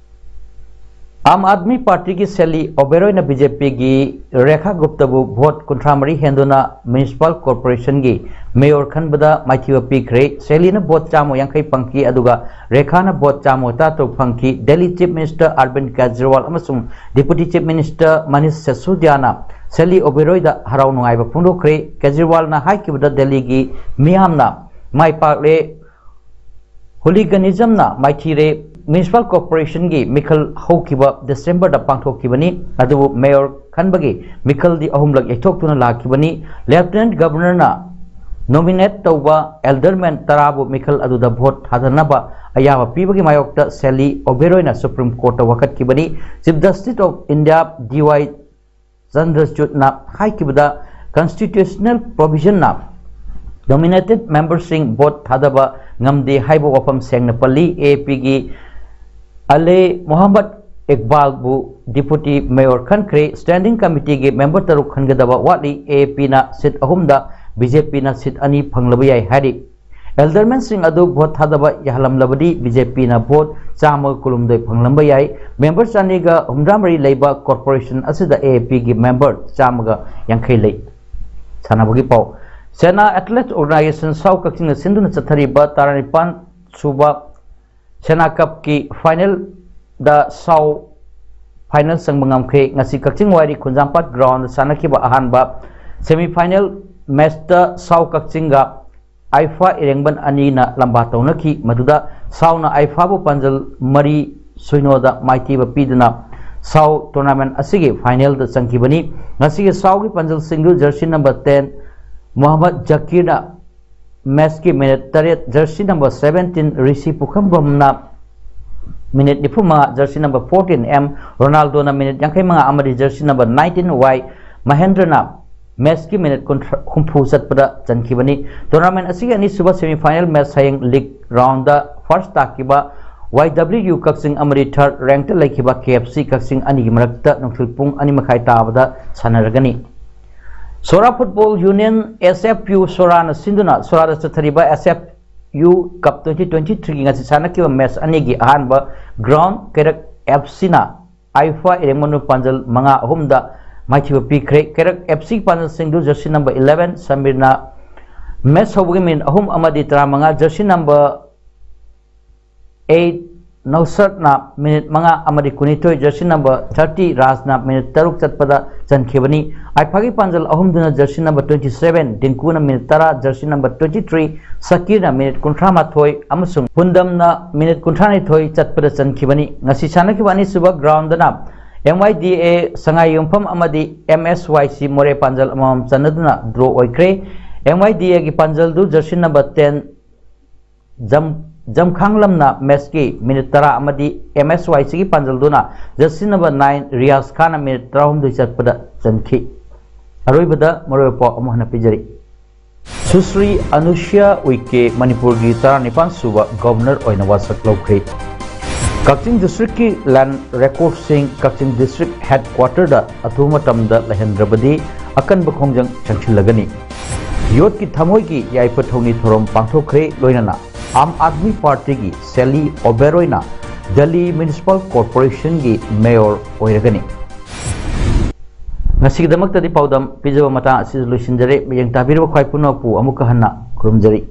ꯑꯥꯝ ꯑꯥꯗꯃꯤ ꯄꯥꯔꯇꯤꯒꯤ ꯁꯦꯂꯤ ꯑꯣꯕꯦꯔꯣꯏꯅ B J P ꯒꯤ ꯔꯦꯈꯥ ꯒꯨꯞꯇꯕꯨ vote ꯀꯨꯟꯊ꯭ꯔꯥ ꯃꯔꯤ ꯍꯦꯟꯗꯨꯅ municipal corporation ꯒꯤ mayor ꯈꯟꯕꯗ ꯃꯥꯏꯊꯤꯕ ꯄꯤꯈ꯭ꯔꯦ꯫ ꯁꯦꯂꯤꯅ vote ꯆꯥꯝꯃ ꯌꯥꯡꯈꯩ ꯐꯪꯈꯤ, ꯑꯗꯨꯒ ꯔꯦꯈꯥꯅ vote ꯆꯥꯝꯃ ꯇꯔꯥꯇꯔꯨꯛ ꯐꯪꯈꯤ꯫ Delhi Chief Minister Arvind Kejriwal ꯑꯃꯁꯨꯡ Deputy Chief Minister ꯃꯅꯤꯁ ꯁꯦꯁꯨꯗꯤꯌꯥꯅ ꯁꯦꯂꯤ ꯑꯣꯕꯦꯔꯣꯏꯗ ꯍꯔꯥꯎ ꯅꯨꯡꯉꯥꯏꯕ ꯐꯣꯡꯗꯣꯛꯈ꯭ꯔꯦ꯫ ꯀꯦꯖꯔꯤꯋꯥꯜꯅ ꯍꯥꯏꯈꯤꯕꯗ ꯗꯦꯜꯂꯤꯒꯤ ꯃꯤꯌꯥꯝꯅ ꯃꯥꯏ ꯄꯥꯛꯂꯦ, hooliganism ꯅ ꯃꯥꯏꯊꯤꯔꯦ, ꯃ꯭ꯌꯨꯅꯤꯁꯤꯄꯥꯜ ꯀꯣꯔꯄꯣꯔꯦꯁꯟꯒꯤ ꯃꯤꯈꯜ ꯍꯧꯈꯤꯕ ꯗꯤꯁꯦꯝꯕꯔꯗ ꯄꯥꯡꯊꯣꯛꯈꯤꯕꯅꯤ꯫ ꯑꯗꯨꯕꯨ ꯃꯦꯌꯔ ꯈꯟꯕꯒꯤ ꯃꯤꯈꯜꯗꯤ ꯑꯍꯨꯝꯂꯛ ꯌꯩꯊꯣꯛꯇꯨꯅ ꯂꯥꯛꯈꯤꯕꯅꯤ꯫ ꯂꯦꯐꯇꯤꯅꯦꯟꯠ ꯒꯕꯔꯅꯔꯅ ꯅꯣꯃꯤꯅꯦꯠ ꯇꯧꯕ ꯑꯦꯜꯗꯔꯃꯦꯟ ꯇꯔꯥꯕꯨ ꯃꯤꯈꯜ ꯑꯗꯨꯗ ꯚꯣꯠ ꯊꯥꯗꯅꯕ ꯑꯌꯥꯕ ꯄꯤꯕꯒꯤ ꯃꯥꯌꯣꯛꯇ ꯁꯦꯂꯤ ꯑꯣꯕꯦꯔꯣꯏꯅ ꯁꯨꯄ꯭ꯔꯤꯝ ꯀꯣꯔꯠꯇ ꯋꯥꯀꯠꯈꯤꯕꯅꯤ꯫ Chief justice of India D Y ꯆꯟꯗ꯭ꯔꯆꯨꯗꯅ ꯍꯥꯏꯈꯤꯕꯗ, ꯀꯟꯁꯇꯤꯇ꯭ꯌꯨꯁꯅꯦꯜ ꯄ꯭ꯔꯣꯚꯤꯖꯟꯅ ꯅꯣꯃꯤꯅꯦꯇꯦꯗ ꯃꯦꯝꯕꯔꯁꯤꯡ ꯚꯣꯠ ꯊꯥꯗꯕ ꯉꯝꯗꯦ ꯍꯥꯏꯕ ꯋꯥꯐꯝ ꯁꯦꯡꯅ ꯄꯜꯂꯤ꯫ ꯑꯦ.ꯄꯤꯒꯤ ꯑꯂꯦ ꯃꯣꯍꯝꯃꯗ ꯏꯛꯕꯥꯜꯕꯨ ꯗꯤꯄꯨꯇꯤ ꯃꯦꯌꯔ ꯈꯟꯈ꯭ꯔꯦ꯫ ꯁ꯭ꯇꯦꯟꯗꯤꯡ ꯀꯃꯤꯇꯤꯒꯤ ꯃꯦꯝꯕꯔ ꯇꯔꯨꯛ ꯈꯟꯒꯗꯕ ꯋꯥꯠꯂꯤ꯫ ꯑꯦ.ꯄꯤꯅ ꯁꯤꯠ ꯑꯍꯨꯝꯗ ꯕꯤ ꯖꯦ ꯄꯤꯅ ꯁꯤꯠ ꯑꯅꯤ ꯐꯪꯂꯕ ꯌꯥꯏ ꯍꯥꯏꯔꯤ꯫ ꯑꯦꯜꯗꯔꯃꯦꯟꯁꯤꯡ ꯑꯗꯨ ꯚꯣꯠ ꯊꯥꯗꯕ ꯌꯥꯍꯜꯂꯝꯂꯕꯗꯤ ꯕꯤ ꯖꯦ ꯄꯤꯅ ꯚꯣꯠ ꯆꯥꯝꯃꯒ ꯀꯨꯟꯍꯨꯝꯗꯣꯏ ꯐꯪꯂꯝꯕ ꯌꯥꯏ꯫ ꯃꯦꯝꯕꯔ ꯆꯅꯤꯒ ꯍꯨꯝꯗ꯭ꯔꯥ ꯃꯔꯤ ꯂꯩꯕ ꯀꯣꯔꯄꯣꯔꯦꯁꯟ ꯑꯁꯤꯗ ꯑꯦ.ꯄꯤꯒꯤ ꯃꯦꯝꯕꯔ ꯆꯥꯝꯃꯒ ꯌꯥꯡꯈꯩ ꯂꯩ꯫ ꯁꯥꯟꯅꯕꯒꯤ ꯄꯥꯎ꯫ ꯁꯦꯅꯥ ꯑꯦꯊꯂꯦꯠ ꯑꯣꯔꯒꯅꯥꯏꯖꯦꯁꯟ ꯁꯥꯎ ꯀꯛꯆꯤꯡꯅ ꯁꯤꯟꯗꯨꯅ ꯆꯠꯊꯔꯤꯕ ꯇꯔꯥꯅꯤꯄꯥꯟ ꯁꯨꯕ ꯁꯦꯅꯥ ꯀꯞꯀꯤ ꯐꯥꯏꯅꯦꯜꯗ ꯁꯥꯎ ꯐꯥꯏꯅꯦꯜ ꯆꯪꯕ ꯉꯝꯈ꯭ꯔꯦ꯫ ꯉꯁꯤ ꯀꯛꯆꯤꯡ ꯋꯥꯏꯔꯤ ꯈꯨꯟꯖꯥꯝꯄꯥꯠ ꯒ꯭ꯔꯥꯎꯟꯗ ꯁꯥꯟꯅꯈꯤꯕ ꯑꯍꯥꯟꯕ ꯁꯦꯃꯤ ꯐꯥꯏꯅꯦꯜ ꯃꯦꯆꯇ ꯁꯥꯎ ꯀꯛꯆꯤꯡꯒ ꯑꯥꯏꯐꯥ ꯏꯔꯦꯡꯕꯟ ꯑꯅꯤꯅ ꯂꯝꯕꯥ ꯇꯧꯅꯈꯤ꯫ ꯃꯗꯨꯗ ꯁꯥꯎꯅ ꯑꯥꯏꯐꯥꯕꯨ ꯄꯥꯟꯖꯜ ꯃꯔꯤ ꯁꯨꯏꯅꯣꯗ ꯃꯥꯏꯊꯤꯕ ꯄꯤꯗꯨꯅ ꯁꯥꯎ ꯇꯣꯔꯅꯥꯃꯦꯟ ꯑꯁꯤꯒꯤ ꯐꯥꯏꯅꯦꯜꯗ ꯆꯪꯈꯤꯕꯅꯤ꯫ ꯉꯁꯤꯒꯤ ꯁꯥꯎꯒꯤ ꯄꯥꯟꯖꯜꯁꯤꯡꯗꯨ ꯖꯔꯁꯤ ꯅꯝꯕꯔ ꯇꯦꯟ ꯃꯣꯍꯝꯃꯗ ꯖꯀꯤꯔꯅ ꯃꯦꯆꯀꯤ ꯃꯤꯅꯤꯠ ꯇꯔꯦꯠ, ꯖꯔꯁꯤ ꯅꯝꯕꯔ ꯁꯚꯦꯟꯇꯤꯟ ꯔꯤꯁꯤ ꯄꯨꯈ꯭ꯔꯝꯕꯝꯅ ꯃꯤꯅꯤꯠ ꯅꯤꯐꯨ ꯃꯉꯥ, ꯖꯔꯁꯤ ꯅꯝꯕꯔ ꯐꯣꯔꯇꯤꯟ ꯑꯦꯝ ꯔꯣꯅꯥꯜꯗꯣꯅ ꯃꯤꯅꯤꯠ ꯌꯥꯡꯈꯩ ꯃꯉꯥ ꯑꯃꯗꯤ ꯖꯔꯁꯤ ꯅꯝꯕꯔ ꯅꯥꯏꯟꯇꯤꯟ ꯋꯥꯏ ꯃꯍꯦꯟꯗ꯭ꯔꯅ ꯃꯦꯆꯀꯤ ꯃꯤꯅꯤꯠ ꯀꯨꯟꯊ꯭ꯔꯥ, ꯍꯨꯝꯐꯨ ꯆꯠꯄꯗ ꯆꯟꯈꯤꯕꯅꯤ꯫ ꯇꯣꯔꯅꯥꯃꯦꯟ ꯑꯁꯤꯒꯤ ꯑꯅꯤꯁꯨꯕ ꯁꯦꯃꯤ ꯐꯥꯏꯅꯦꯜ ꯃꯦꯆ ꯍꯌꯦꯡ ꯂꯤꯒ ꯔꯥꯎꯟꯗ ꯐꯥꯔꯁ ꯇꯥꯈꯤꯕ ꯋꯥꯏ ꯗꯕ꯭ꯂꯤꯎ ꯌꯨ ꯀꯛꯆꯤꯡ ꯑꯃꯗꯤ ꯊꯥꯔꯗ ꯔꯦꯡꯛꯇ ꯂꯩꯈꯤꯕ ꯀꯦ ꯑꯦꯐ ꯁꯤ ꯀꯛꯆꯤꯡ ꯑꯅꯤꯒꯤ ꯃꯔꯛꯇ ꯅꯨꯡꯊꯤꯜ ꯄꯨꯡ ꯑꯅꯤ ꯃꯈꯥꯏ ꯇꯥꯕꯗ ꯁꯥꯟꯅꯔꯒꯅꯤ꯫ ꯁꯣꯔꯥ ꯐꯨꯠꯕꯣꯜ ꯌꯨꯅꯤꯌꯟ, ꯑꯦꯁ ꯑꯦꯐ ꯌꯨ, ꯁꯣꯔꯥꯅ ꯁꯤꯟꯗꯨꯅ ꯁꯣꯔꯥꯗ ꯆꯠꯊꯔꯤꯕ ꯑꯦꯁ ꯑꯦꯐ ꯌꯨ ꯀꯞ ꯇ꯭ꯋꯦꯟꯇꯤ ꯇ꯭ꯋꯦꯟꯇꯤ ꯊ꯭ꯔꯤꯒꯤ ꯉꯁꯤ ꯁꯥꯟꯅꯈꯤꯕ ꯃꯦꯆ ꯑꯅꯤꯒꯤ ꯑꯍꯥꯟꯕ ꯒ꯭ꯔꯥꯎꯟ ꯀꯩꯔꯛ ꯑꯦꯐ ꯁꯤꯅ ꯑꯥꯏꯐꯥ ꯏꯔꯦꯡꯕꯟꯕꯨ ꯄꯥꯟꯖꯜ ꯃꯉꯥ ꯑꯍꯨꯝꯗ ꯃꯥꯏꯊꯤꯕ ꯄꯤꯈ꯭ꯔꯦ꯫ ꯀꯩꯔꯛ ꯑꯦꯐ ꯁꯤ ꯄꯥꯟꯖꯜꯁꯤꯡꯗꯨ ꯖꯔꯁꯤ ꯅꯝꯕꯔ ꯏꯂꯦꯚꯦꯟ ꯁꯃꯤꯔꯅ ꯃꯦꯆ ꯍꯧꯕꯒꯤ ꯃꯤꯅꯤꯠ ꯑꯍꯨꯝ ꯑꯃꯗꯤ ꯇꯔꯥꯃꯉꯥ, ꯖꯔꯁꯤ ꯅꯝꯕꯔ ꯑꯩꯠ ꯅꯧꯁꯔꯠꯅ ꯃꯤꯅꯤꯠ ꯃꯉꯥ ꯑꯃꯗꯤ ꯀꯨꯟꯅꯤꯊꯣꯏ, ꯖꯔꯁꯤ ꯅꯝꯕꯔ ꯊꯥꯔꯇꯤ ꯔꯥꯖꯅ ꯃꯤꯅꯤꯠ ꯇꯔꯨꯛ ꯆꯠꯄꯗ ꯆꯟꯈꯤꯕꯅꯤ꯫ ꯑꯥꯏꯐꯥꯒꯤ ꯄꯥꯟꯖꯜ ꯑꯍꯨꯝꯗꯨꯅ ꯖꯔꯁꯤ ꯅꯝꯕꯔ ꯇ꯭ꯋꯦꯟꯇꯤ ꯁꯚꯦꯟ ꯗꯤꯡꯀꯨꯅ ꯃꯤꯅꯤꯠ ꯇꯔꯥ, ꯖꯔꯁꯤ ꯅꯝꯕꯔ ꯇ꯭ꯋꯦꯟꯇꯤ ꯊ꯭ꯔꯤ ꯁꯀꯤꯔꯅ ꯃꯤꯅꯤꯠ ꯀꯨꯟꯊ꯭ꯔꯥ ꯃꯥꯊꯣꯏ ꯑꯃꯁꯨꯡ ꯄꯨꯟꯗꯝꯅ ꯃꯤꯅꯤꯠ ꯀꯨꯟꯊ꯭ꯔꯥ ꯅꯤꯊꯣꯏ ꯆꯠꯄꯗ ꯆꯟꯈꯤꯕꯅꯤ꯫ ꯉꯁꯤ ꯁꯥꯟꯅꯈꯤꯕ ꯑꯅꯤꯁꯨꯕ ꯒ꯭ꯔꯥꯎꯟꯗꯅ ꯑꯦꯝ ꯋꯥꯏ ꯗꯤ ꯑꯦ ꯁꯉꯥꯏ ꯌꯨꯝꯐꯝ ꯑꯃꯗꯤ ꯑꯦꯝ ꯑꯦꯁ ꯋꯥꯏ ꯁꯤ ꯃꯣꯔꯦ ꯄꯥꯟꯖꯜ ꯑꯃꯃꯝ ꯆꯟꯅꯗꯨꯅ ꯗ꯭ꯔꯣ ꯑꯣꯏꯈ꯭ꯔꯦ꯫ ꯑꯦꯝ ꯋꯥꯏ ꯗꯤ ꯑꯦꯒꯤ ꯄꯥꯟꯖꯜꯗꯨ ꯖꯔꯁꯤ ꯅꯝꯕꯔ ꯇꯦꯟ ꯖꯝ-, ꯖꯝꯈꯥꯡꯂꯝꯅ ꯃꯦꯠꯁꯀꯤ ꯃꯤꯅꯤꯠ ꯇꯔꯥ ꯑꯃꯗꯤ ꯑꯦꯝ ꯑꯦꯁ ꯋꯥꯏ ꯁꯤꯒꯤ ꯄꯥꯟꯖꯜꯗꯨꯅ ꯖꯔꯁꯤ ꯅꯝꯕꯔ ꯅꯥꯏꯟ ꯔꯤꯌꯥꯖ ꯈꯥꯟꯅ ꯃꯤꯅꯤꯠ ꯇꯔꯥꯍꯨꯝꯗꯣꯏ ꯆꯠꯄꯗ ꯆꯟꯈꯤ꯫ ꯑꯔꯣꯏꯕꯗ ꯃꯔꯨꯑꯣꯏꯕ ꯄꯥꯎ ꯑꯃꯨꯛ ꯍꯟꯅ ꯄꯤꯖꯔꯤ꯫ ꯁꯨꯁ꯭ꯔꯤ ꯑꯅꯨꯁ꯭ꯌꯥ ꯎꯏꯀꯦ ꯃꯅꯤꯄꯨꯔꯒꯤ ꯇꯔꯥꯅꯤꯄꯥꯟ ꯁꯨꯕ ꯒꯕꯔꯅꯔ ꯑꯣꯏꯅ ꯋꯥꯁꯛ ꯂꯧꯈ꯭ꯔꯦ꯫ ꯀꯛꯆꯤꯡ ꯗꯤꯁꯇ꯭ꯔꯤꯛꯀꯤ ꯂꯦꯟ ꯔꯦꯀꯣꯔꯗꯁꯤꯡ ꯀꯛꯆꯤꯡ ꯗꯤꯁꯇ꯭ꯔꯤꯛ ꯍꯦꯗꯀ꯭ꯋꯥꯇꯔꯗ ꯑꯊꯨꯕ ꯃꯇꯝꯗ ꯂꯩꯍꯟꯗ꯭ꯔꯕꯗꯤ ꯑꯀꯟꯕ ꯈꯣꯡꯖꯪ ꯆꯪꯁꯤꯜꯂꯒꯅꯤ꯫ ꯌꯣꯠꯀꯤ ꯊꯃꯣꯏꯒꯤ ꯌꯥꯏꯐ ꯊꯧꯅꯤ ꯊꯧꯔꯝ ꯄꯥꯡꯊꯣꯛꯈ꯭ꯔꯦ, ꯂꯣꯏꯅꯅ ꯑꯥꯝ ꯑꯥꯗꯃꯤ ꯄꯥꯔꯇꯤꯒꯤ ꯁꯦꯂꯤ ꯑꯣꯕꯦꯔꯣꯏꯅ ꯗꯦꯜꯂꯤ ꯃ꯭ꯌꯨꯅꯤꯁꯤꯄꯥꯜ ꯀꯣꯔꯄꯣꯔꯦꯁꯟꯒꯤ ꯃꯦꯌꯣꯔ ꯑꯣꯏꯔꯒꯅꯤ꯫ ꯉꯁꯤꯒꯤꯗꯃꯛꯇꯗꯤ ꯄꯥꯎꯗꯝ ꯄꯤꯖꯕ ꯃꯇꯥꯡ ꯑꯁꯤꯗ ꯂꯣꯏꯁꯤꯟꯖꯔꯦ꯫ ꯃꯤꯠꯌꯦꯡ ꯇꯥꯕꯤꯔꯤꯕ ꯈ꯭ꯋꯥꯏ ꯄꯨꯝꯅꯃꯛꯄꯨ ꯑꯃꯨꯛꯀ ꯍꯟꯅ ꯈꯨꯔꯨꯝꯖꯔꯤ꯫